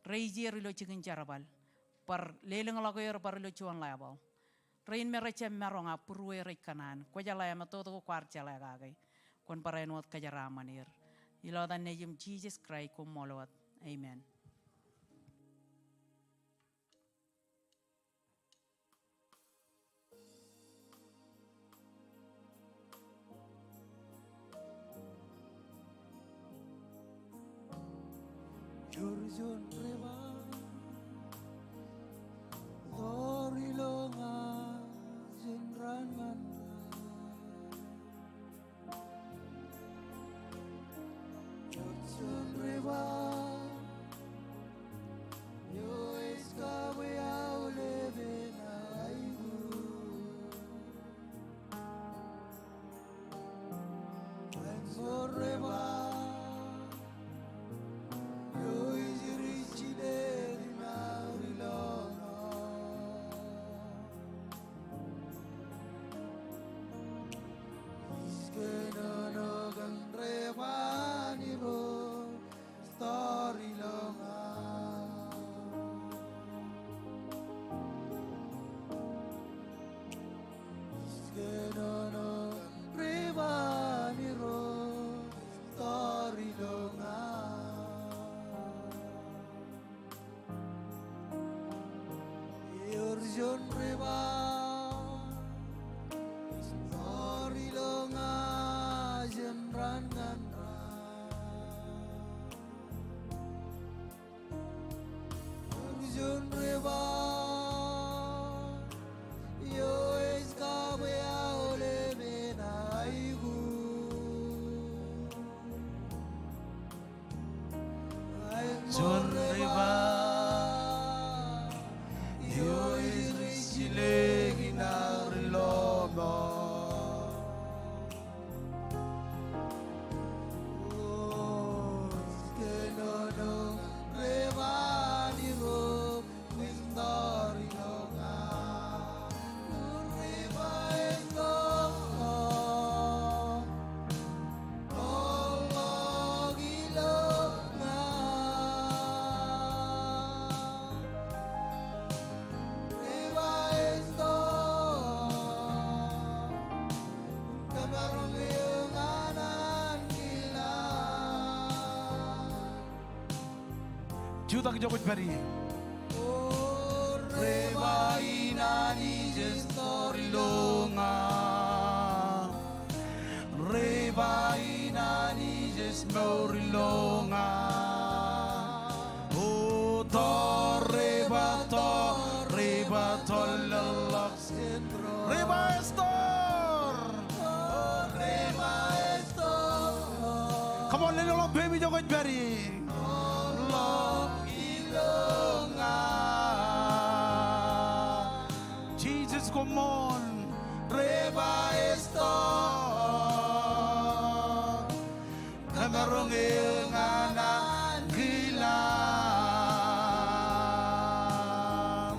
Raise er ilo jikin jerbal, bar lelōñḷọk er bar ilo juon level. Rein me rej jab maroñ ak būrueir rej kōṇaan, kwō jeḷā im tok ko kwaar jeḷā kaki. Kwōn barāinwōt kōjeraaṃṃan er. Ilo etan Nejiṃ Jisōs Kraist koṃṃool wōt. Amen. Ewōr juon ri ba, tōre ilo ña jān raan ñan raan. Ewōr juon ri ba, eo ej kabwe aolep eṇ aikuj. Ewōr ri ba, eo ej ri jilel in aor ilo ña. Ij kōnono kōn ri ba in ro tōre ilo ña. Ij kōnono kōn ri ba in ro tōre ilo ña. Ewōr juon ri ba, tōre ilo ña jān raan ñan raan. Ewōr juon ri ba, eo ej kabwe aolep eṇ aikuj. Juon ri ba, eo ej ri jilel in aor ilo ña. O, ij kōnono ri ba in ro tōre ilo ña. Ri ba ej tōre ilo ña. Ri ba ej tōre kōmaroñ eō ñan ankilaan. Jutak ijo kwōj pād ie. O, ri ba in Anij ej tōre ilo ña. Ri ba in Anij ej mour ilo ña. O, tōre, ri ba tōre, ri ba tōre ḷọk. Ri ba ej tōre. Ri ba ej tōre. Come on, lelōñḷọk peim ijo kwōj pād ie. Ḷọk ilo ña. Jisōs koṃṃool. Ri ba ej tōre kōmaroñ eō ñan ankilaan.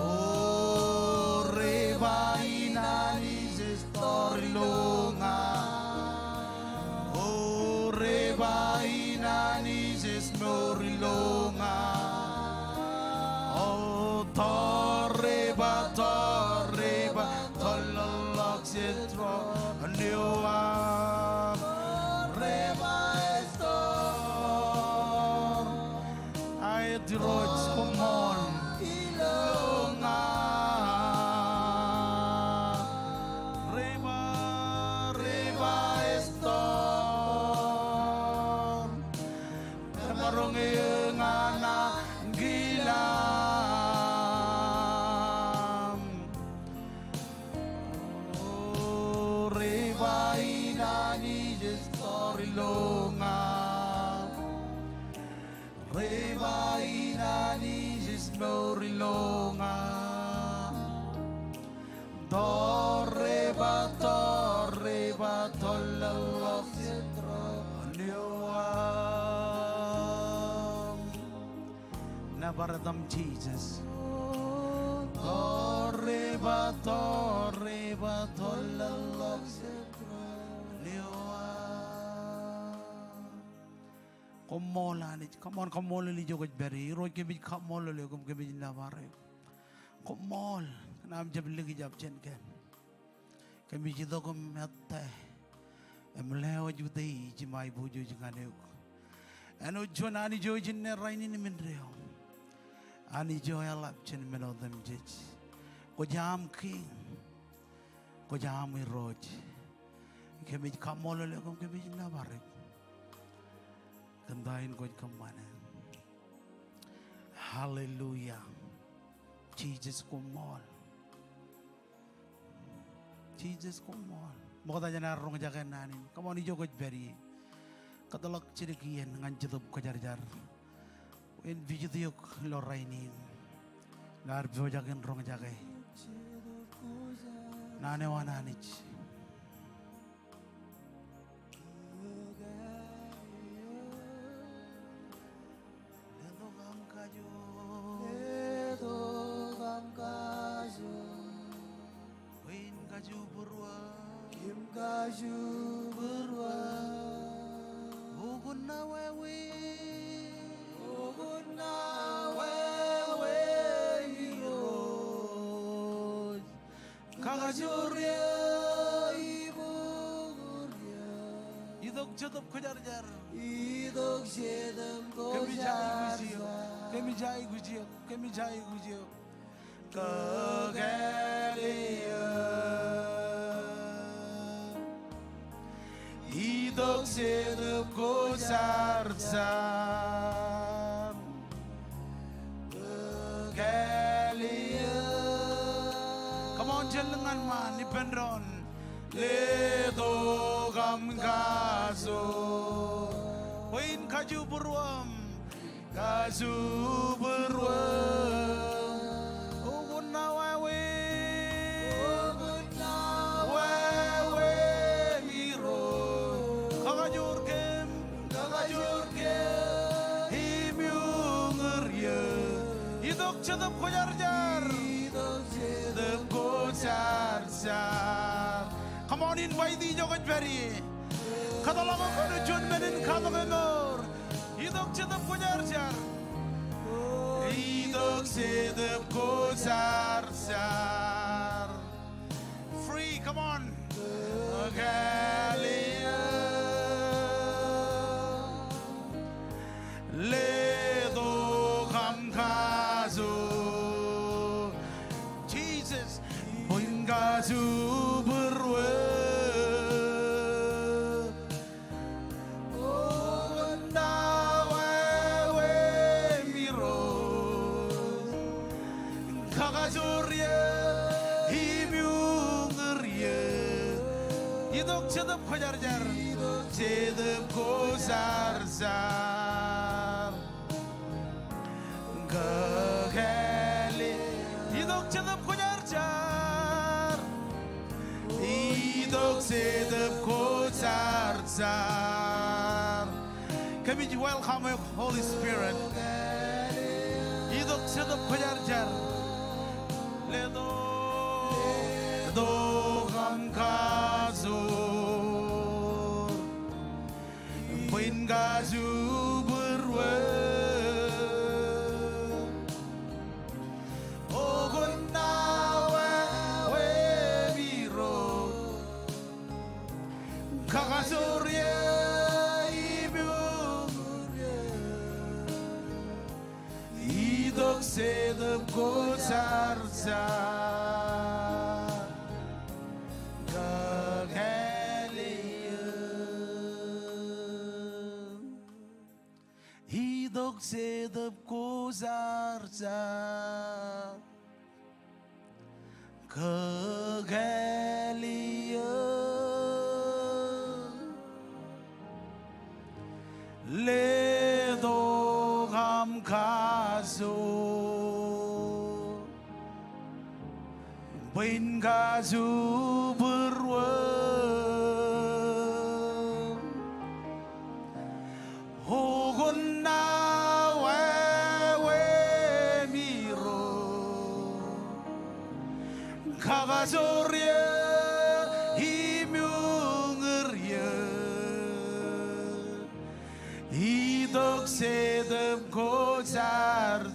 O, ri ba in Anij ej tōre ilo ña. O, ri ba in Anij ej mour ilo ña. O, tōre, ri ba tōre, ri ba tōre ḷọk. Jetro neo a. Ri ba ej tōre. Aet Irooj, koṃṃool. Ilo ña. Ri ba, ri ba ej tōre. Kōmaroñ eō ñan ankilaan. O, ri ba in Anij ej tōre ilo ña. Ri ba in Anij ej mour ilo ña. Bar etam Jisōs. Tōre ba, tōre ba, tōllọk. Koṃṃool Anij. Come on, koṃṃool ilo ijo kwōj pād ie. Irooj, kōmij kaṃṃoolol eok im kōmij nōbar eok. Koṃṃool kōn aṃ jab likjab jān kōm. Kōmij itok im ettā im lewōj utiej im aiboojoj ñan eok. Āinwōt juon Anij eo ej inne, rainin im indeeo. Anij eo eḷap jān men otemjej. Kwōj aṃ Kiiñ. Kwōj aṃ Irooj. Kōmij kaṃṃoolol eok im kōmij nōbar eok kōn ta in kwōj kōṃṃane. Hallelujah. Jisōs koṃṃool. Jisōs koṃṃool. Ṃokta jān ad roñjake naan in. Come on, ijo kwōj pād ie. Kōtḷọk jidik iien ñan Jetōb Kwōjarjar. Bwe en visit eok ilo rainin. Ilo ad pojak in roñjake naan eo an Anij. Letok aṃ kajoor. Letok aṃ kajoor. Bwe in kajubūruōm. Im kajubūruōm. O kōn aō wāween. O kōn aō wāween Irooj. Kakajoor eō im uñūr eō. Itok Jetōb Kwōjarjar. Itok Jetōb Kwōjarjar. Kōmij aikuj eok. Kōmij aikuj eok. Kōmij aikuj eok. Kōkāāl eō. Itok Jetōb Kwōjarjar. Kōkāāl eō. Come on, jen lōñ ñan ṃaan ippān doon. Letok aṃ kajoor. Bwe in kajubūruōm. Kajubūruōm. O kōn aō wāween. O kōn aō wāween Irooj. Kakajoor kōm. Kakajoor kōm. Im uñūr eō. Itok Jetōb Kwōjarjar. Itok Jetōb Kwōjarjar. Come on, invite ijo kwōj pād ie. Kōtḷọk eok kōn juon men in katok emour. Itok Jetōb Kwōjarjar. Itok Jetōb Kwōjarjar. Free, come on. Kōkāāl eō. Letok aṃ kajoor. Jisōs. Bwe in kajubūruōm. O kōn aō wāween Irooj. Kakajoor eō im uñūr eō. Itok Jetōb Kwōjarjar. Jetōb Kwōjarjar. Kōkāāl eō. Itok Jetōb Kwōjarjar. Itok Jetōb Kwōjarjar. Kōmij welcome eok Holy Spirit. Itok Jetōb Kwōjarjar. Letok, letok aṃ kajoor. Bwe in kajubūruōm. O kōn aō wāween Irooj. Kakajoor eō im uñūr eō. Itok Jetōb Kwōjarjar. Kōkāāl eō. Itok Jetōb Kwōjarjar. Kōkāāl eō. Letok aṃ kajoor. Bwe in kajubūruōm. O kōn aō wāween Kajoor eō im uñūr eō, itok Setan ko jarjar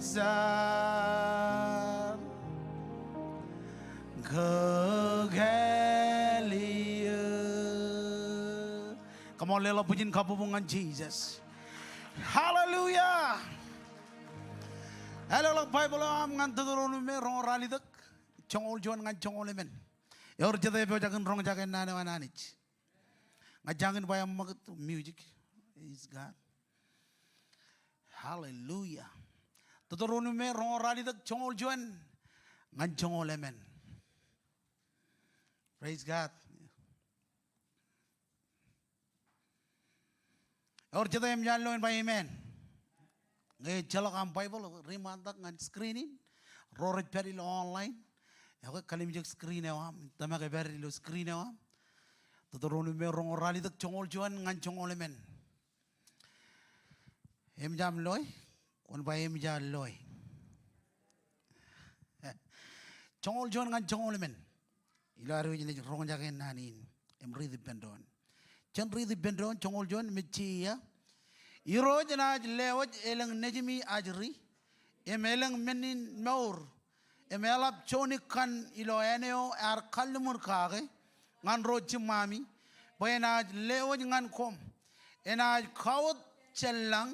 kōkāāl eō. Come on, leḷọk bwijin kabbokbok ñan Jisōs. Hallelujah. Ālọkḷọk Baibōḷ eo aṃ ñan Teuteronomi roñoul ralitōk, joñoul juon ñan joñoul emān. Ewōr jete epojak in roñjake naan eo an Anij? Ña jañin ba eṃṃakūt music. Praise God. Hallelujah. Teuteronomi roñoul ralitōk, joñoul juon ñan joñoul emān. Praise God. Ewōr jete eṃōj an lo in ba amen? Ñe ejjeḷọk aṃ Baibōḷ, riṃaantak ñan screen in. Ro rej pād ilo online, ekwe kalimjek screen eo aṃ. Tōmak epād ilo screen eo aṃ. Teuteronomi roñoul ralitōk, joñoul juon ñan joñoul emān. Eṃōj aṃ loe? Kwōn ba eṃōj aṃ loe. Joñoul juon ñan joñoul emān. Ilo ad wōj naaj roñjake naan in im riit ippān doon. Jen riit ippān doon, joñoul juon, mejje ia. Irooj enaaj lewōj elōñ nejimi ajri im elōñ men in mour im eḷap juon ikkan ilo āne eo ear kalliṃur kake ñan ro jiṃṃaami bwe enaaj lewōj ñan koṃ. Enaaj kawōt jān lañ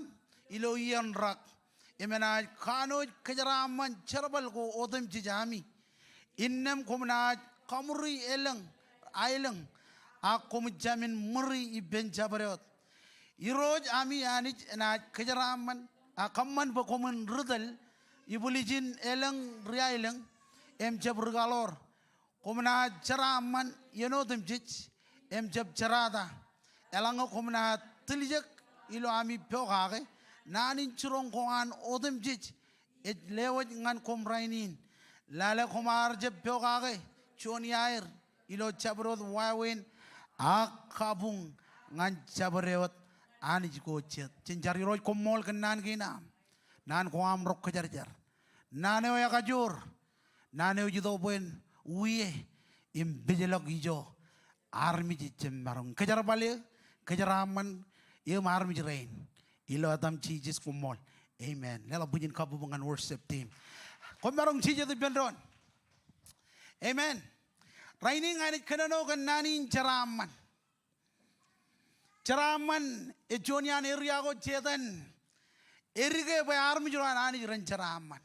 ilo iien rak im enaaj kanooj kōjeraaṃṃan jerbal ko otemjej ami. Innām koṃ naaj kaṃuri elōñ aelōñ, ak koṃij jāmin ṃuri ippān jabdewōt. Irooj ami Anij enaaj kōjeraaṃṃan, a, kōṃṃan bwe koṃwin ri tōl ibwiljin elōñ ri aelōñ im jab ri kaḷoor. Koṃ naaj jeraaṃṃan iien otemjej im jab jerata. Eḷaññe koṃ naaj tiljek ilo ami pokake naan in jiroñ ko an otemjej ej lewōj ñan koṃ rainin, lale koṃ ar jab pokake juon iaer ilo jabdewōt wāween, ak kabuñ ñan jabdewōt Anij ko jet. Jen jar. Irooj, koṃṃool kōn naan kein aṃ. Naan ko aṃ ro kōjarjar. Naan eo ekajoor. Naan eo ej itok bwe en wie im pejlọk ijo armej ejjab maroñ. Kōjerbal eō, kōjeraaṃṃan eō im armej rein. Ilo etaṃ Jisōs, koṃṃool. Amen. Leḷọk bwijin kabbokbok ñan worship team. Koṃ maroñ jijet ippān doon. Amen. Rainin ña inaaj kōnono kōn naan in jeraaṃṃan. Jeraaṃṃan ej juon iaan area ko Setan edike bwe armej ro an Anij ren jeraaṃṃan.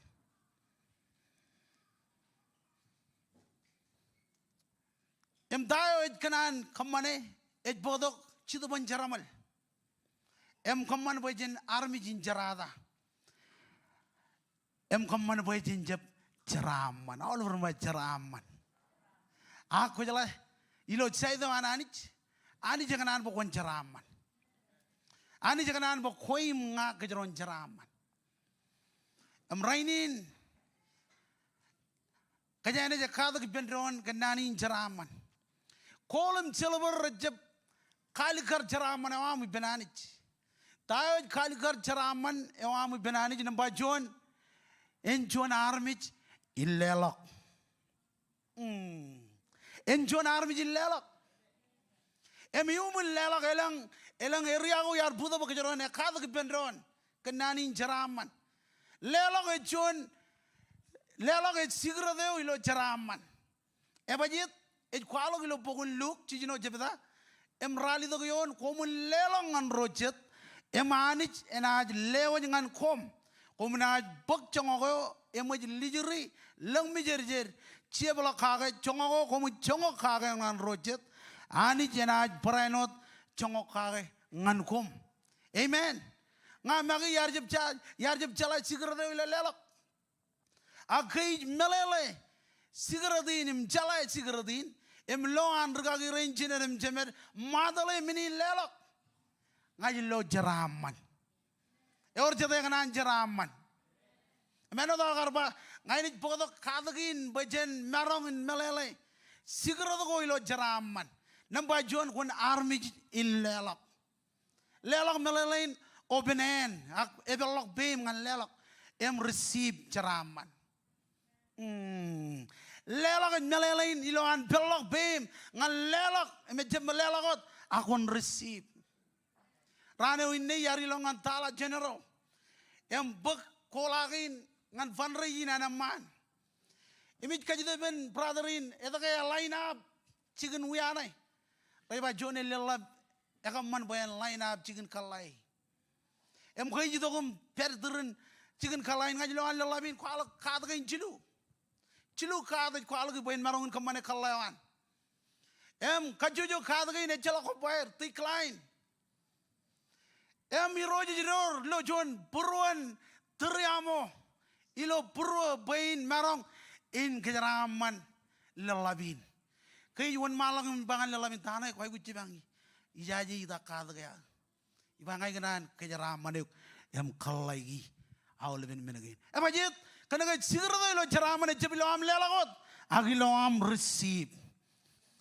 Im ta eo ej kōṇaan kōṃṃane, ej bōktok Jetōb in Jeraṃōl im kōṃṃan bwe jen armej in jerata. Im kōṃṃan bwe jen jab jeraaṃṃan. Aolep ren ba jeraaṃṃan. Ak kwōjeḷā, ilo side eo an Anij, Anij ekōṇaan bwe kwōn jeraaṃṃan. Anij ekōṇaan bwe kwe im ña kōjro en jeraaṃṃan. Im rainin, kōj naaj katak ippān doon kōn naan in jeraaṃṃan. Gold im silver rejjab kaalikkar jeraaṃṃan eo aṃ ippān Anij. Ta eo ej kaalikkar jeraaṃṃan eo aṃ ippān Anij? Nōṃba juon, en juon armej in leḷọk. Mm. En juon armej in leḷọk. Im iuṃwin leḷọk, elōñ, elōñ area ko iar bōktok bwe kōjro en katak ippān doon kōn naan in jeraaṃṃan. Leḷọk ej juon, leḷọk ej secret eo ilo jeraaṃṃan. Ebajeet? Ej kwaḷọk ilo bok in Luk jiljino jebta im ralitōk eoon, koṃwin leḷọk ñan ro jet im Anij enaaj lewōj ñan koṃ. Koṃ naaj bōk joñak eo eṃōj lijri, lōñ mejerjer, jepḷọk kake. Joñak eo koṃij joñak kake ñan ro jet, Anij enaaj barāinwōt joñak kake ñan koṃ. Amen. Ña make iar jab ja-, iar jab jeḷā secret eo ilo leḷọk. Ak ke ij meḷeḷe secret in im jeḷā secret in im lo an rikaki rein jined im jemed, ṃaatōḷe men in leḷọk, ña ij lo jeraaṃṃan. Ewōr jete ekōṇaan jeraaṃṃan? Im āinwōt aō kar ba, ña inaaj bōktok katak in bwe jen maroñ in meḷeḷe secret ko ilo jeraaṃṃan. Nōṃba juon, kwōn armej in leḷọk. Leḷọk meḷeḷein, open hand, ak epeḷḷọk peiṃ ñan leḷọk im receive jeraaṃṃan. Mm. Leḷọk ej meḷeḷein ilo an peḷḷọk peiṃ ñan leḷọk, im ejjab leḷọk wōt, ak kwōn receive. Raan eo inne iar ilọk ñan Dollar General im bōk koḷaak in ñan fundraise in an eṃṃaan. Im ij kajjitōk ippān brother in etke eḷap line up jikin wiane. Rej ba juon ej leḷḷap ekōṃṃan bwe en line up jikin kōḷḷā e. Im ke ej itok im pād tūrin jikin kōḷḷā in, ña ij lo an leḷḷap in kwaḷọk kaat kein jilu. Jilu kaat ej kwaḷọk bwe en maroñ in kōṃṃane kōḷḷā eo an. Im kajjojo kaat kein ejjeḷọk kobaer, decline. Im Irooj ej door ilo juon būruon tūriaṃo ilo būruō bwe in maroñ in kōjeraaṃṃan leḷḷap in. Ke ij wōnṃaanḷọk im ba ñan leḷḷap in, ta ṇe kwaikuj jipañ e? Ijaje ita kaat ke aō? Ij ba ña ikōṇaan kōjeraaṃṃan eok im kōḷḷāiki aolepen men kein. Ebajeet? Kōnke secret eo ilo jeraaṃṃan ejjab ilo aṃ leḷọk wōt, ak ilo aṃ receive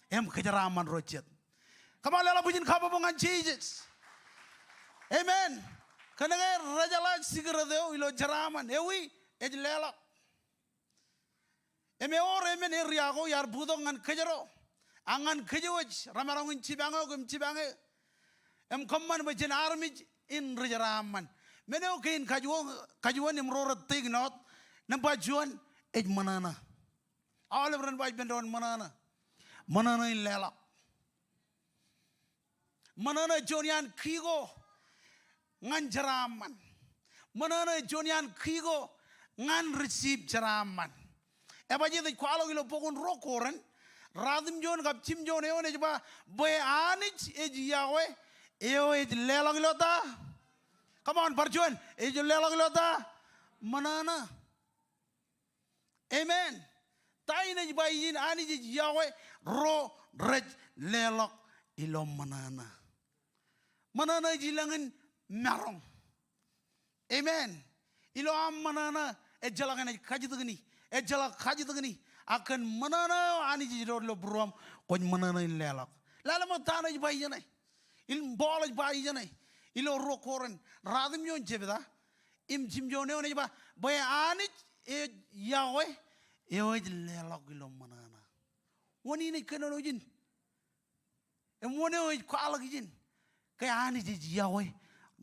im kōjeraaṃṃan ro jet. Come on, leḷọk bwijin kabbokbok ñan Jisōs. Amen. Kōnke rejeḷā secret eo ilo jeraaṃṃan, ewi? Ej leḷọk. Im ewōr emān area ko iar bōktok ñan kōjro ak ñan kōjwōj remaroñ in jipañ eok im jipañ e im kōṃṃan bwe jen armej in ri jeraaṃṃan. Men eo kein kajuon, kajuon im ro rej take note. Nōṃba juon ej ṃōṇōṇō. Aolep ren ba ippān doon ṃōṇōṇō. Ṃōṇōṇō in leḷọk. Ṃōṇōṇō ej juon iaan key ko ñan jeraaṃṃan. Ṃōṇōṇō ej juon iaan key ko ñan receive jeraaṃṃan. Ebajeet? Ej kwaḷọk ilo bok in Ruo Korint, ratimjuon kab jimjuon eoon ej ba bwe Anij ej yokwe eo ej leḷọk ilo ta? Come on, bar juon, ej leḷọk ilo ta? Ṃōṇōṇō. Amen. Ta in ej ba ijin Anij ej yokwe ro rej leḷọk ilo ṃōṇōṇō? Ṃōṇōṇō ej ilōñ in maroñ. Amen. Ilo aṃ ṃōṇōṇō ejjeḷọk enaaj kajjitōkni, ejjeḷọk kajjitōkni. Ak kōn ṃōṇōṇō eo Anij ej door ilo būruōṃ, kwōj ṃōṇōṇō in leḷọk. Lale ṃōk ta ṇe ej ba ijeṇe. Im Paul ej ba ijeṇe ilo Ruo Korint ratimjuon jebta im jimjuon eoon ej ba bwe Anij ej yokwe eo ej leḷọk ilo ṃōṇōṇō. Wōn in ej kōnono ijin? Im wōn eo ej kwaḷọk ijin ke Anij ej yokwe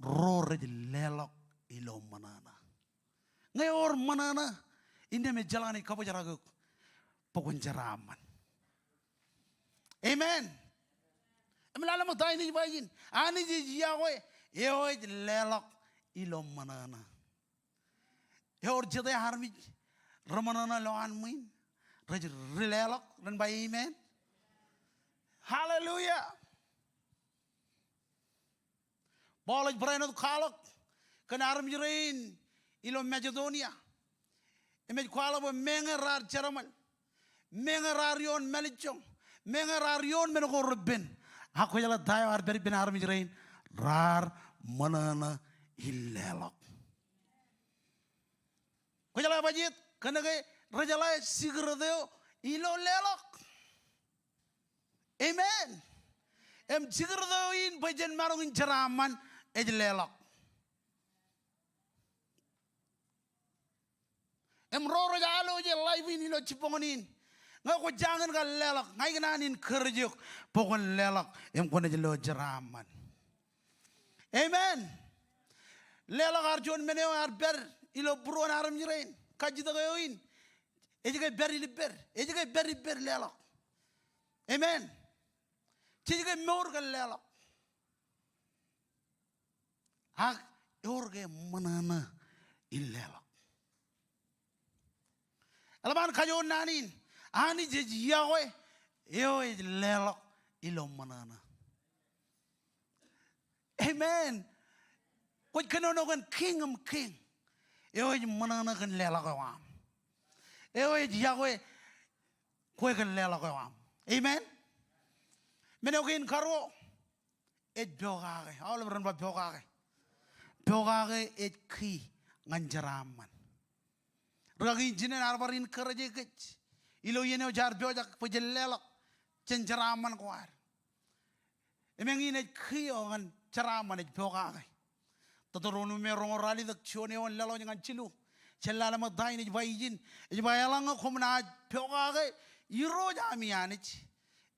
ro rej leḷọk ilo ṃōṇōṇō? Ñe ewōr ṃōṇōṇō, innām ejjeḷọk enaaj kabōjrak eok bwe kwōn jeraaṃṃan. Amen. Im lale ṃōk ta in ej ba ijin, Anij ej yokwe eo ej leḷọk ilo ṃōṇōṇō. Ewōr jete armej reṃōṇōṇō lowaan ṃwiin rej ri leḷọk? Ren ba amen. Hallelujah. Paul ej barāinwōt kwaḷọk kōn armej rein ilo Masedonia. Im ej kwaḷọk bwe meñe raar jeraṃōl, meñe raar ioon mālejjoñ, meñe raar ioon men ko repen, ak kwōjeḷā ta eo ear pād ippān armej rein? Raar ṃōṇōṇō in leḷọk. Kwōjeḷā ebajeet? Kōnke rejeḷā secret eo ilo leḷọk. Amen. Im secret eo in bwe jen maroñ in jeraaṃṃan ej leḷọk. Im ro rej alooje live in ilo jibboñōn in, ñe kwō jañin kar leḷọk, ña ikōṇaan encourage eok bwe kwōn leḷọk im kwōnaaj lo jeraaṃṃan. Amen. Leḷọk ear juon men eo ear pād ilo būruon armej rein. Kajjitōk eo in, ej ke pād ilipped, ej ke pād ipped leḷọk. Amen. Jej ke mour kōn leḷọk. Ak ewōr ke ṃōṇōṇō in leḷọk. Eḷap an kajoor naan in, Anij ej yokwe eo ej leḷọk ilo ṃōṇōṇō. Amen. Kwōj kōnono kōn Kiiñ in kiiñ, eo ej ṃōṇōṇō kōn leḷọk eo aṃ. Eo ej yokwe kwe kōn leḷọk eo aṃ. Amen. Men eo kein karuo ej pokake. Aolep ren ba pokake. Pokake ej key ñan jeraaṃṃan. Rikaki in jinen ear bar encourage kōj ilo iien eo jaar pojak bwe jen leḷọk jān jeraaṃṃan ko ad. Im eñin ej key eo ñan jeraaṃṃan, ej pokake. Teuteronomi roñoul ralitōk juon eoon leḷọk ñan jilu. Jen lale ṃōk ta in ej ba ijin. Ej ba eḷaññe koṃ naaj pokake Irooj ami Anij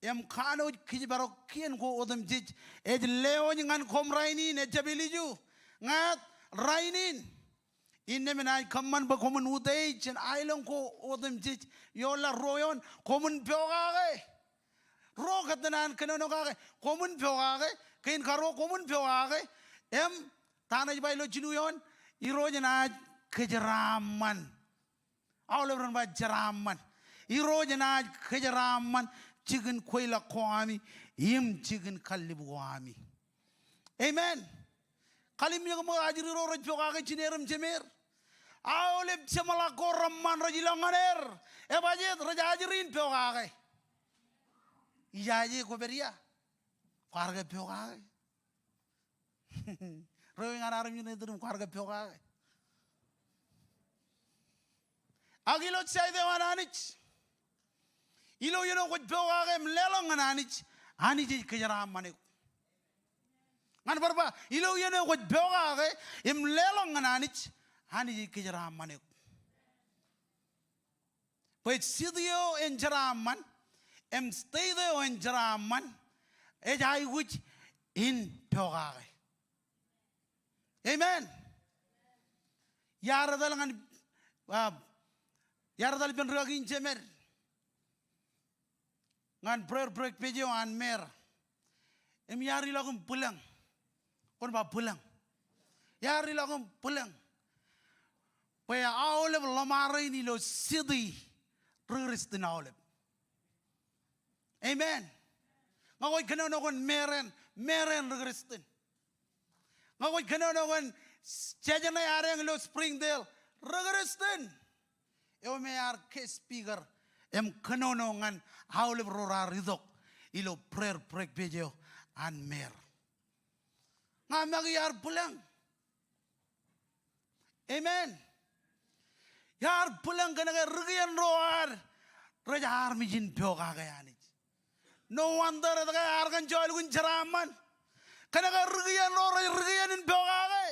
im kanooj kōjparok kien ko otemjej, ej lewōj ñan koṃ rainin, ejjab ilju, ñāāt, rainin. Innām enaaj kōṃṃan bwe koṃwin utiej jān aelōñ ko otemjej ioon laḷ. Ruo eoon, koṃwin pokake. Ruo kōttan an kōnono kake, koṃwin pokake. Kein karuo, koṃwin pokake. Im ta ṇe ej ba ilo jilu eoon? Irooj enaaj kōjeraaṃṃan. Aolep ren ba jeraaṃṃan. Irooj enaaj kōjeraaṃṃan jikin kweilọk ko ami im jikin kallib ko ami. Amen. Kallimjek ṃōk ajri ro rej pokake jineer im jemeer. Aolep jeṃḷọk ko reṃṃan rej ilọk ñan er. Ebajeet? Rej ajri in pokake. Ijaje kwōpād ia? Kwaar ke pokake? Ro ñan armej in ej itōn im kwaar ke pokake? Ak ilo side eo an Anij, ilo iien eo kwōj pokake im leḷọk ñan Anij, Anij ej kōjeraaṃṃan eok. Ñan bar ba, ilo iien eo kwōj pokake im leḷọk ñan Anij, Anij ej kōjeraaṃṃan eok. Bwe city eo en jeraaṃṃan im state eo en jeraaṃṃan ej aikuj in pokake. Amen. Iar etal ñan, ah, iar etal ippān rikaki in jemed ñan prayer breakfast eo an Mer. Im iar ilọk im bwilōñ. Kwōn ba bwilōñ. Iar ilọk im bwilōñ bwe aolep ḷōṃaro in ilo city ri Kūrjin aolep. Amen. Ñe kwōj kōnono kōn Mer eṇ, Mer eṇ ri Kūrjin. Ñe kwōj kōnono kōn jeje ṇe ad eñ ilo Springdale, ri Kūrjin. Eo me ear guest speaker im kōnono ñan aolep ro raar itok ilo prayer breakfast eo an Mer. Ña make iar bwilōñ. Amen. Iar bwilōñ kōnke ri kien ro ad rej armej in pokake Anij. No wonder etke Arkansas elukkuun jeraaṃṃan. Kōnke ri kien ro rej ri kien in pokake.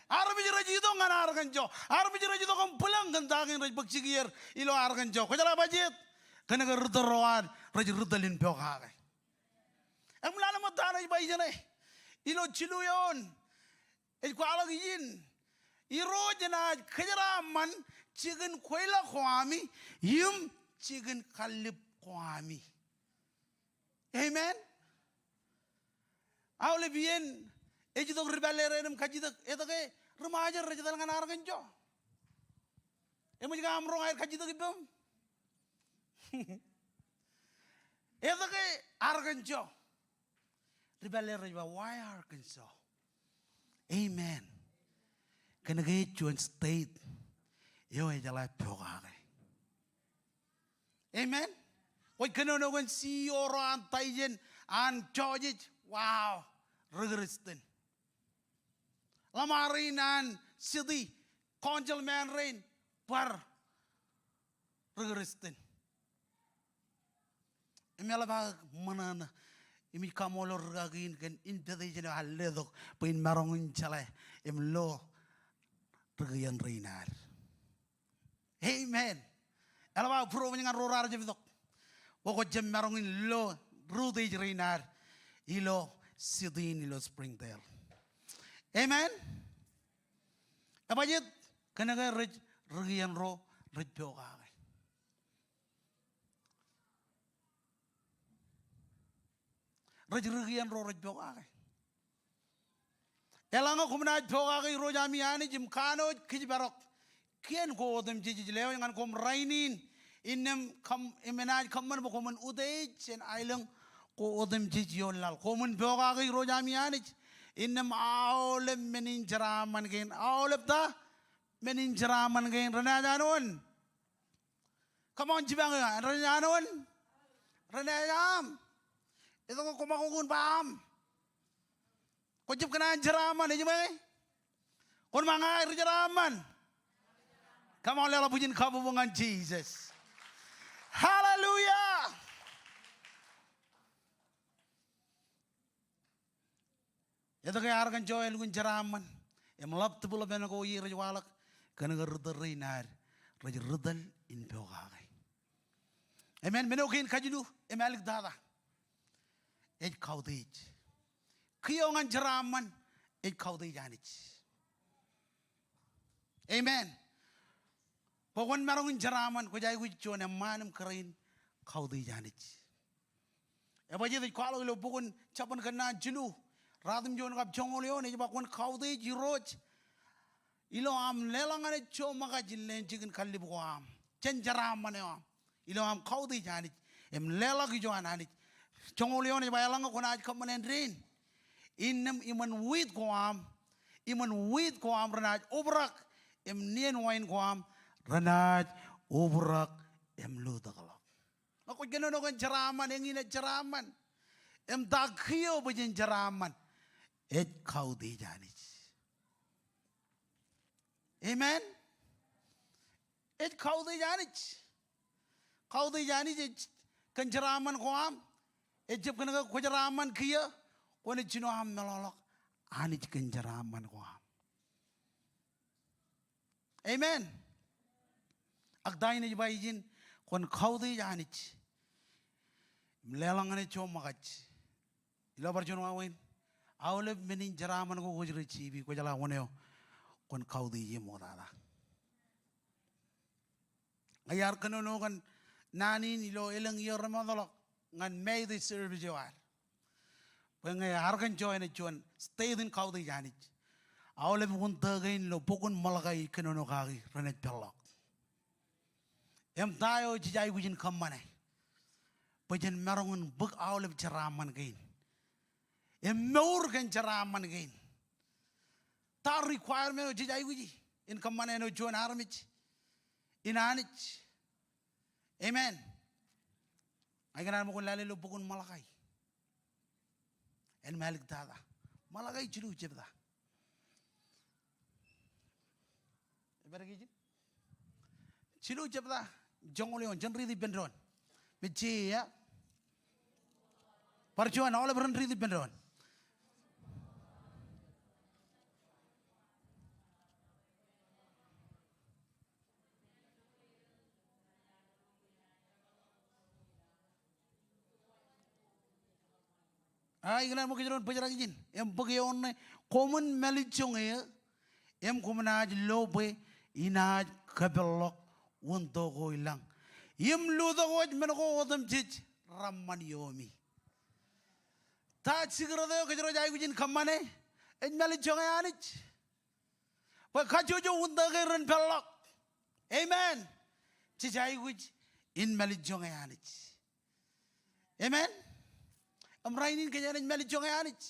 Armej rej itok ñan Arkansas. Armej rej itok im bwilōñ kōn ta kein rej bōk jikier ilo Arkansas. Kwōjeḷā ebajeet? Kōnke ri tōl ro ad rej ri tōl in pokake. Im lale ṃōk ta ṇe ej ba ijeṇe. Ilo jilu eoon ej kwaḷọk ijin, Irooj enaaj kōjeraaṃṃan jikin kweilọk ko ami im jikin kallib ko ami. Amen. Aolep iien ej itok ri pālle rein im kajjitōk, etke? Ri Ṃajeḷ rej etal ñan Arkansas. Eṃōj ke aṃ roñ aer kajjitōk ippaṃ? Etke Arkansas? Ri pālle rej ba, why Arkansas? Amen. Kōnke ej juon state eo ejeḷā pokake. Amen. Kwōj kōnono kōn C E O ro an station an judges, wow, ri Kūrjin. Ḷōṃaro in an city councilman rein, bar ri Kūrjin. Im eḷap aō ṃōṇōṇō im ij kaṃṃoolol rikaki in kōn invitation eo ear letok bwe in maroñ in jeḷā im lo ri kien rein ad. Amen. Eḷap aō būroṃōj ñan ro raar jab itok bwe kwō jab maroñ in lo ri utiej rein ad ilo city in ilo Springdale. Amen. Ebajeet? Kōnke rej ri kien ro rej pokake. Rej ri kien ro rej pokake. Eḷaññe koṃ naaj pokake Irooj ami Anij im kanooj kōjparok kien ko otemjej, ij lewōj ñan koṃ rainin, innām kōm, im enaaj kōṃṃan bwe koṃwin utiej jān aelōñ ko otemjej ioon laḷ. Koṃwin pokake Irooj ami Anij, innām aolep men in jeraaṃṃan kein, aolep ta? Men in jeraaṃṃan kein renaaj an wōn? Come on, jipañ eō, renaaj an wōn? Renaaj aṃ. Etke koṃ ak ukōn ba aṃ? Kwō jab kōṇaan jeraaṃṃan, ej ṃōñā? Kwōn ba ña ij jeraaṃṃan. Come on, leḷọk bwijin kabbokbok ñan Jisōs. Hallelujah. Etke Arkansas elukkuun jeraaṃṃan im ḷap development ko ie rej waḷọk? kōnke ri tōl rein ad rej ri tōl in pokake. Amen. Men eo kein kajilu im āliktata. Ej kautiej. Kiiō ñan jeraaṃṃan ej kautiej Anij. Amen. Bwe kwōn maroñ in jeraaṃṃan, kwōj aikuj juon eṃṃaan im kōrā in kautiej Anij. Ebajjeet ej kwaḷọk ilo bok in Jabōn Kōnnaan jilu, ratimjuon kab joñoul eoon, ej ba, kwōn kautiej Irooj ilo aṃ leḷọk ñan e joṃōkaj in leen jikin kallib ko aṃ jān jeraaṃṃan eo aṃ. Ilo aṃ kautiej Anij im leḷọk ijo an Anij. Joñoul eoon ej ba, eḷaññe kwōnaaj kōṃṃan āindein innām iṃōn wiit ko aṃ, iṃōn wiit ko aṃ renaaj obrak im nien wain ko aṃ renaaj obrak im lutōkḷọk. Ñe kwōj kōnono kōn jeraaṃṃan, eñin ej jeraaṃṃan. Im ta kiiō bwe jen jeraaṃṃan? Ej kautiej Anij. Amen. Ej kautiej Anij. Kautiej Anij ej kōn jeraaṃṃan ko aṃ. Ejjab kōn ke kwōjeraaṃṃan kiiō, kwōnaaj jino aṃ meḷọkḷọk Anij kōn jeraaṃṃan ko aṃ. Amen. Ak ta in ej ba ijin? Kwōn kautiej Anij im leḷọk ñan e joṃōkaj. Ilo bar juon wāween, aolep men in jeraaṃṃan ko kwōj receivei, kwōjeḷā wōn eo kwōn kautiej e ṃoktata. Ña iar kōnono kōn naan in ilo elōñ iiō remootḷọk ñan May the service eo ad. Bwe ñe ear kōn join e juon state in kautiej Anij, aolep wūntō kein ilo bok in Malakai ij kōnono kaki renaaj peḷḷọk. Im ta eo jej aikuj in kōṃṃane bwe jen maroñ in bōk aolep jeraaṃṃan kein im mour kōn jeraaṃṃan kein? Ta requirement eo jej aikuji in kōṃṃane āinwōt juon armej in Anij? Amen. Ña ikōṇaan ṃōk in lale ilo bok in Malakai. Āinwōt āliktata. Malakai jilu jebta. Ej pād ke ijin? Jilu jebta, joñoul eoon, jen riiti ippān doon. Mejje ia? Bar juon, aolep ren riiti ippān doon. A, ikōṇaan ṃōk kōjro in bōjrak ijin. Im bōk eoon ṇe, koṃwin mālejjoñ eō, im koṃ naaj lo bwe inaaj kōpeḷḷọk wūntō ko i lañ im lutōk wōj men ko otemjej reṃṃan ioomi. Ta secret eo kōjro ej aikuj in kōṃṃane? Ej mālejjoñe Anij. Bwe kajjojo wūntō kein ren peḷḷọk. Amen. Jej aikuj in mālejjoñe Anij. Amen. Im rainin kōjeañ naaj mālejjoñe Anij.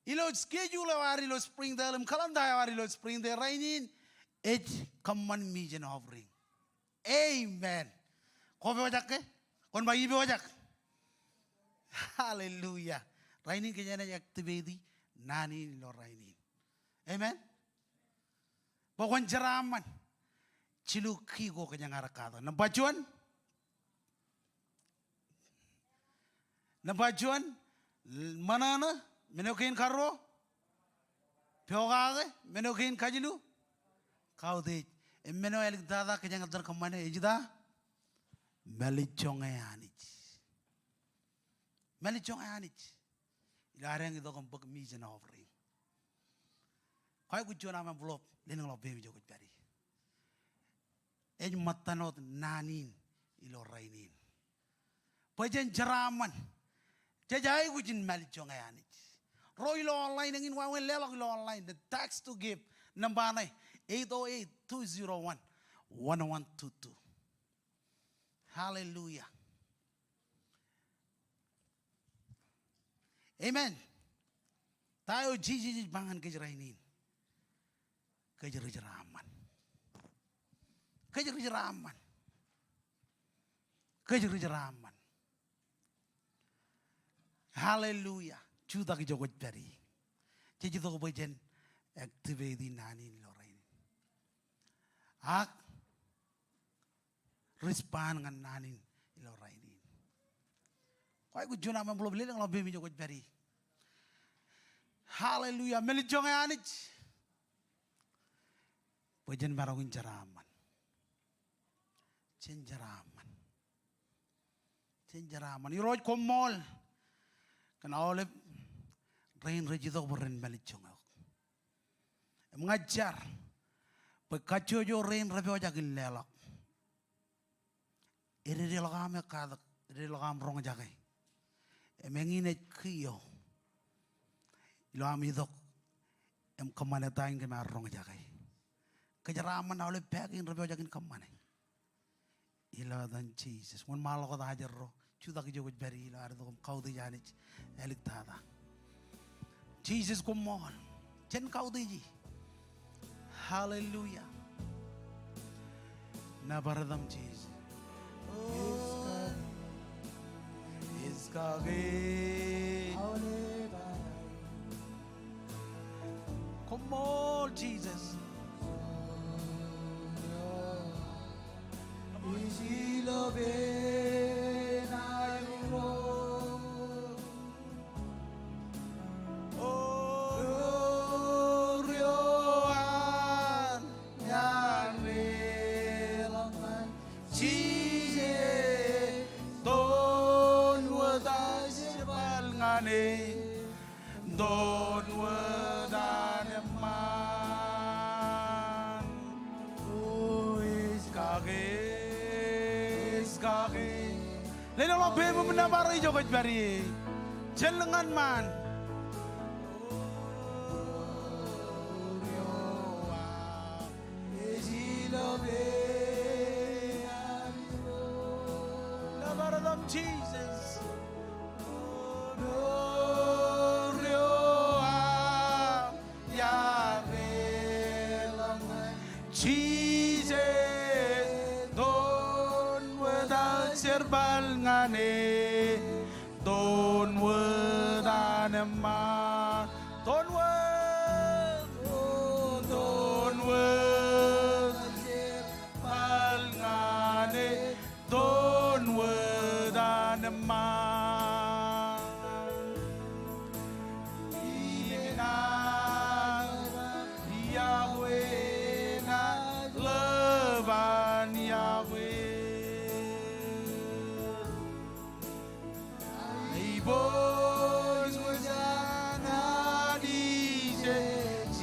Ilo schedule eo ad ilo Springdale im calendar eo ad ilo Springdale, rainin ej kōṃṃan mission offering. Amen. Kwō pojak ke? Kwōn ba ij pojak. Hallelujah. Rainin kōjeañ naaj activate naan in ilo rainin. Amen. Bwe kwōn jeraaṃṃan. Jilu key ko kōjeañ ar katak. Nōṃba juon. Nōṃba juon, ṃōṇōṇō, men eo kein karuo, pokake, men eo kein kajilu, kautiej. Im men eo āliktata kōjeañ ettōr kōṃṃane ej ita? Mālejjoñe Anij. Mālejjoñe Anij. Ilo ad eñin itok im bōk mission offering. Kwaikuj juon aṃ envelope, lelōñḷọk peiṃ ijo kwōj pād ie. Ej ṃōttan wōt naan in ilo rainin. Bwe jen jeraaṃṃan. Jej aikuj in mālejjoñe Anij. Ro ilo online, eñin wāween leḷọk ilo online, the text to give, nōṃba ṇe, eight oh eight, two zero one, one one two two. Hallelujah. Amen. Ta eo Jisōs ej ba ñan kōj rainin? Kōj ri jeraaṃṃan. Kōj ri jeraaṃṃan. Kōj ri jeraaṃṃan. Hallelujah. Jutak ijo kwōj pād ie. Jej itok bwe jen activate naan in ilo rainin. Ak respond ñan naan in ilo rainin. Kwaikuj juon aṃ envelope, lelōñḷọk peiṃ ijo kwōj pād ie. Hallelujah. Mālejjoñe Anij. bwe jen maroñ in jeraaṃṃan. Jen jeraaṃṃan. Jen jeraaṃṃan. Irooj, koṃṃool kōn aolep rein rej itok bwe ren mālejjoñ eok. Im ña ij jar bwe kajjojo rein repojak in leḷọk, ededeḷọk aṃ ekkatak, ededeḷọk aṃ roñjake. Im eñin ej kiiō ilo aṃ itok im kōṃṃane ta in kōm ar roñjake. Kōjeraaṃṃan aolep pā kein repojak in kōṃṃane. Ilo etan Jisōs. Wōnṃaanḷọk wōt ajri ro. Jutak ijo kwōj pād ie ilo ad itok im kautiej Anij āliktata. Jisōs, koṃṃool. Jen kautiej e. Hallelujah. Nōbar etan Jisōs. Ej kake. Koṃṃool Jisōs. Jisōs, doon wōt aō jerbal ñan e. Doon wōt an eṃṃaan. O ej kake, ej kake. Lelōñḷọk peiṃ im nōbar ijo kwōj pād ie. Jen lōñ ñan ṃaan. Nōbar etan Jisōs. Jisōs, doon wōt aō jerbal ñan e. Doon wōt an eṃṃaan. Doon wōt, doon wōt jerbal ñan e. Doon wōt an eṃṃaan. Im enaaj iọkwe enaaj ḷap an iọkwe. Ibooj wōj an Anij ej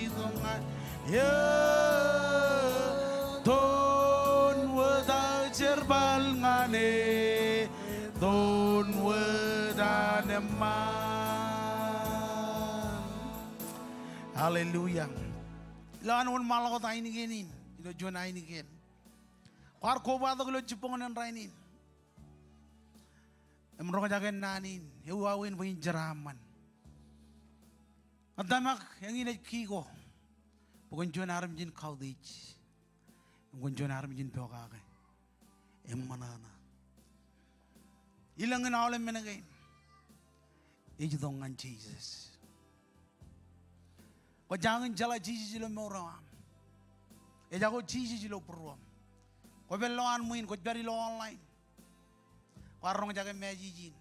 itok ñan eō. Doon wōt aō jerbal ñan e. Doon wōt an eṃṃaan. Hallelujah. Ilo an wōnṃaanḷọk wōt ainikien in, ilo juon ainikien. Kwaar kobatok ilo jibboñōn in rainin im roñjake naan in, ewi wāween bwe in jeraaṃṃan. Ña tōmak eñin ej kiiō bwe kwōn juon armej in kautiej im kwōn juon armej in pokake im ṃōṇōṇō. Ilōñ in aolep men kein ej itok ñan Jisōs. Kwō jañin jeḷā Jisōs ilo mour eo aṃ. Ejako Jisōs ilo būruōṃ. Kwō pād lowaan ṃwiin, kwōj pād ilo online. Kwaar roñjake message in.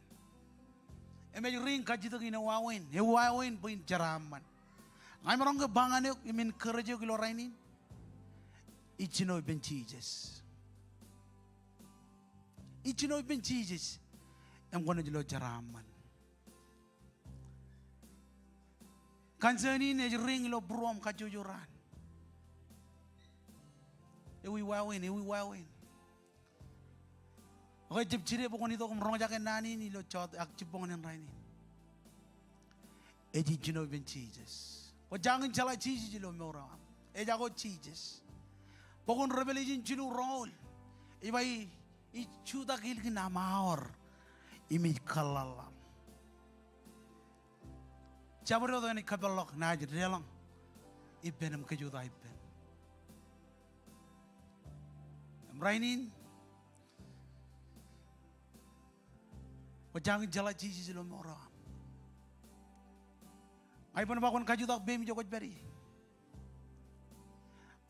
Im ej riiñ kajjitōk in, ewi wāween, ewi wāween bwe in jeraaṃṃan. Ña imaroñ ke ba ñan eok im encourage eok ilo rainin. Ijjino ippān Jisōs. Ijjino ippān Jisōs im kwōnaaj lo jeraaṃṃan. Concern in ej riiñ ilo būruōṃ kajjojo raan. Ewi wāween, ewi wāween. Ak ejjab jide bwe kwōn itok im roñjake naan in ilo jota ak jibboñōn in rainin. Ej ijjino ippān Jisōs. Kwō jañin jeḷā Jisōs ilo mour eo aṃ. Ejako Jisōs. Bok in Revelation jilu roñoul ej ba, ij jutak ilikin aṃ aor im ij kōḷḷaḷḷaḷ. Jabdewōt enaaj kōpeḷḷọk naaj deḷọñ ippān im kōjota ippān. Im rainin, kwō jañin jeḷā Jisōs ilo mour eo aṃ. Ña iban ba kwōn kajutak peiṃ ijo kwōj pād ie.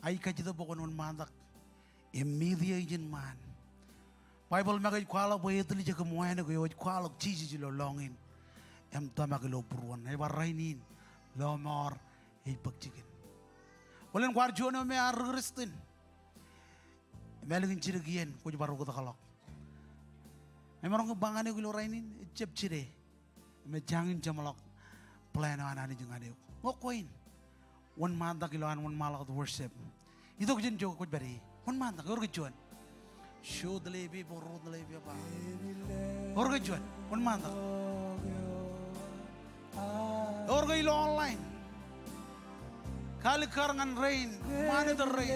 Ak ij kajjitōk bwe kwōn wōnṃaantak im meet eō ijin ṃaan. Baibōḷ make ej kwaḷọk bwe etiljek im wānōk eo ej kwaḷọk Jisōs ilo lọñiin im tōmak ilo būruon. Ej ba rainin, lọmọọr ej bōk jikin. Bōlen kwaar juon eo me ear ri Kristian im ālikin jidik iien, kwōj bar ukōtḷọk. Im maroñ ke ba ñan eok ilo rainin, ejjab jidik. Im ejjañin jeṃḷọk plan eo an Anij ñan eok. Ñe kwe in wōnṃaantak ilo an wōnṃaanḷọk worship, itok jān ijo kwōj pād ie. Wōnṃaantak, ewōr ke juon? Sho tōl epe, bōro tōl epe ba. Ewōr ke juon? Wōnṃaantak. Ewōr ke ilo online? Kaalikkar ñan rein, monitor rein.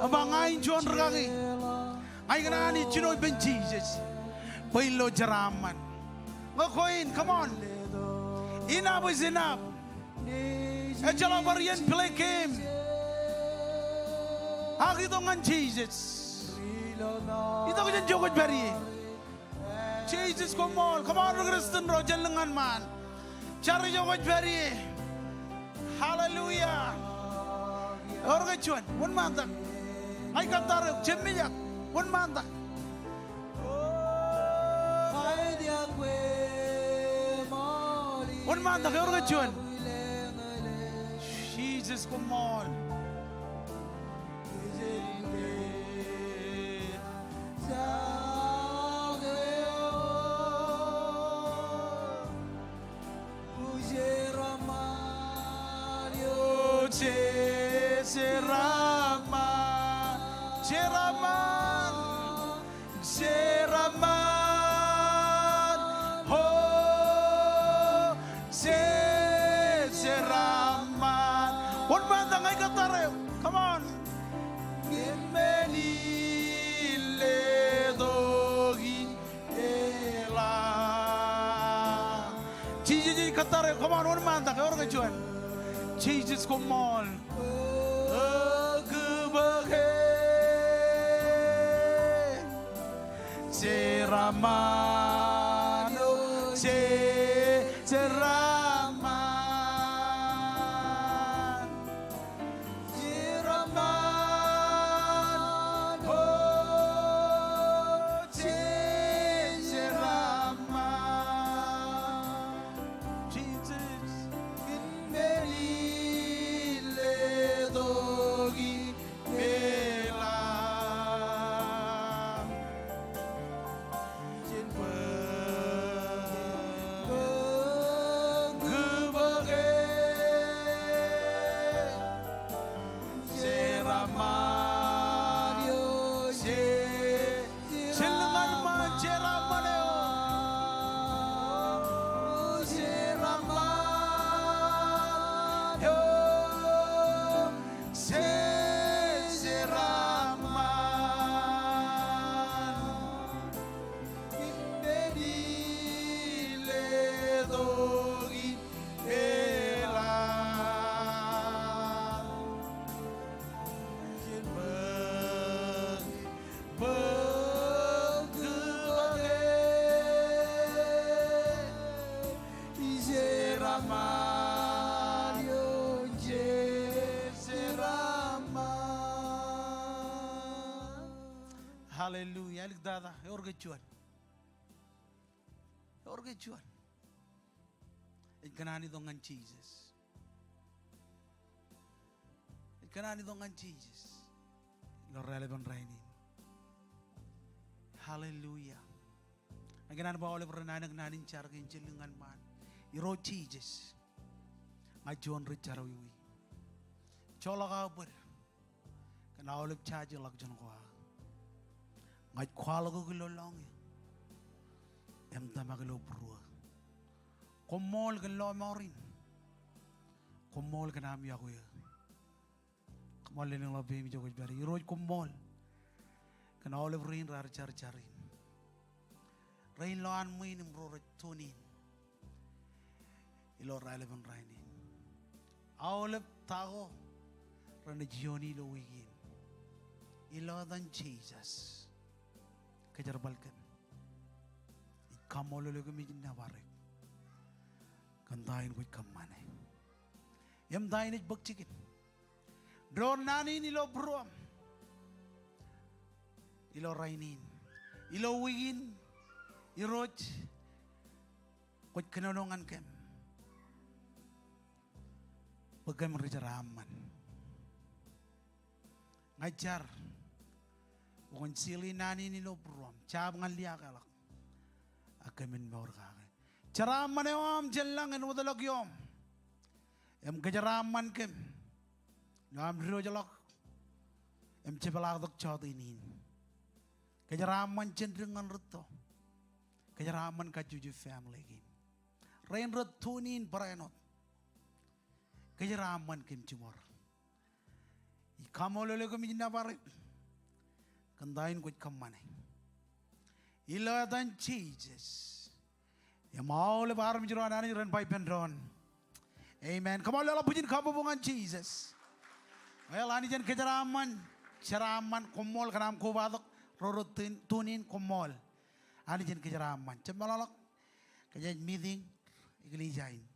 Eba ña in juon rikaki. Ña ikōṇaan ijjino ippān Jisōs bwe in lo jeraaṃṃan. Ñe kwe in, come on. Enough is enough. Ejjeḷọk bar iien play game. Ak itok ñan Jisōs. Itok jān ijo kwōj pād ie. Jisōs koṃṃool. Come on, ri Kristian ro, jen lōñ ñan ṃaan. Jar ijo kwōj pād ie. Hallelujah. Ewōr ke juon? Wōnṃaantak. Ña ikattar eok, jemijak. Wōnṃaantak. Wōnṃaantak, ewōr ke juon? Jisōs koṃṃool. Jeraaṃṃan, jeraaṃṃan, jeraaṃṃan, o, je, jeraaṃṃan. Wōnṃaantak, ña ikattar eok. Come on. Kōn men in letok in eḷaññe. Jisōs, ij kattar eok. Come on, wōnṃaantak, ewōr ke juon? Jisōs koṃṃool. Kōbōke. Jeraaṃṃan, o, je, jeraaṃṃan. Jeraaṃṃan, o, je, jeraaṃṃan. Jisōs. Kōn men in letok in eḷaññe. Jen bōk, bōk kōbōke. Jeraaṃṃan eo, je, jen lōñ ñan ṃaan, jeraaṃṃan eo. Jeraaṃṃan eo, je, jeraaṃṃan. Kōn men in letok in eḷaññe. Jen bōk, bōk kōbōke. Jeraaṃṃan eo, je, jeraaṃṃan. Hallelujah. Āliktata, ewōr ke juon? Ewōr ke juon? Ej kōṇaan itok ñan Jisōs. Ej kōṇaan itok ñan Jisōs ilo raelepen rainin. Hallelujah. Ña ikōṇaan ba aolep ren anōk naan in jar kein, jen lōñ ñan ṃaan. Irooj Jisōs, ña ij juon ri jerọwiwi. Joḷọk aō bōd kōn aolep jaje ḷọkjeṇ ko aō. Ña ij kwaḷọk eok ilo lọñiō im tōmak ilo būruō. Koṃṃool kōn lọmọọr in. Koṃṃool kōn aṃ yokwe eō. Koṃṃool lelōñḷọk peiṃ ijo kwōj pād ie. Irooj, koṃṃool kōn aolep rein raar jar jar in, rein ilo an ṃwiin im ro rej tune in ilo raelepen rainin. Aolep ta ko renaaj iooni ilo wiik in, ilo etan Jisōs, kōjerbal kōm. Ij kaṃṃoolol eok im ij nōbar eok kōn ta in kwōj kōṃṃane im ta in ej bōk jikin door naan in ilo būruōm ilo rainin, ilo wiik in. Irooj, kwōj kōnono ñan kōm bwe kōm ri jeraaṃṃan. Ña ij jar bwe kwōn seal in naan in ilo būruōm. Jab ñan liaakḷọk ak kōmin mour kake. Jeraaṃṃan eo aṃ jān lañ en wōtlọk iọọm im kōjeraaṃṃan kōm ilo aṃ diwōjḷọk im jepḷaaktok jọteen in. Kōjeraaṃṃan jān dik ñan rūtto. Kōjeraaṃṃan kajjojo family kein, rein rej tune in barāinwōt. Kōjeraaṃṃan kōm jiṃor. Ij kaṃṃoolol eok im ij nōbar eok kōn ta in kwōj kōṃṃane. Ilo etan Jisōs im aolep armej ro an Anij ren ba ippān doon, amen. Come on, leḷọk bwijin kabbokbok ñan Jisōs. Well, Anij en kōjeraaṃṃan, jeraaṃṃan, koṃṃool kōn aṃ kobatok. Ro rej tune in, koṃṃool. Anij en kōjeraaṃṃan. Jab meḷọkḷọk, kōj ej meeting eklejia in.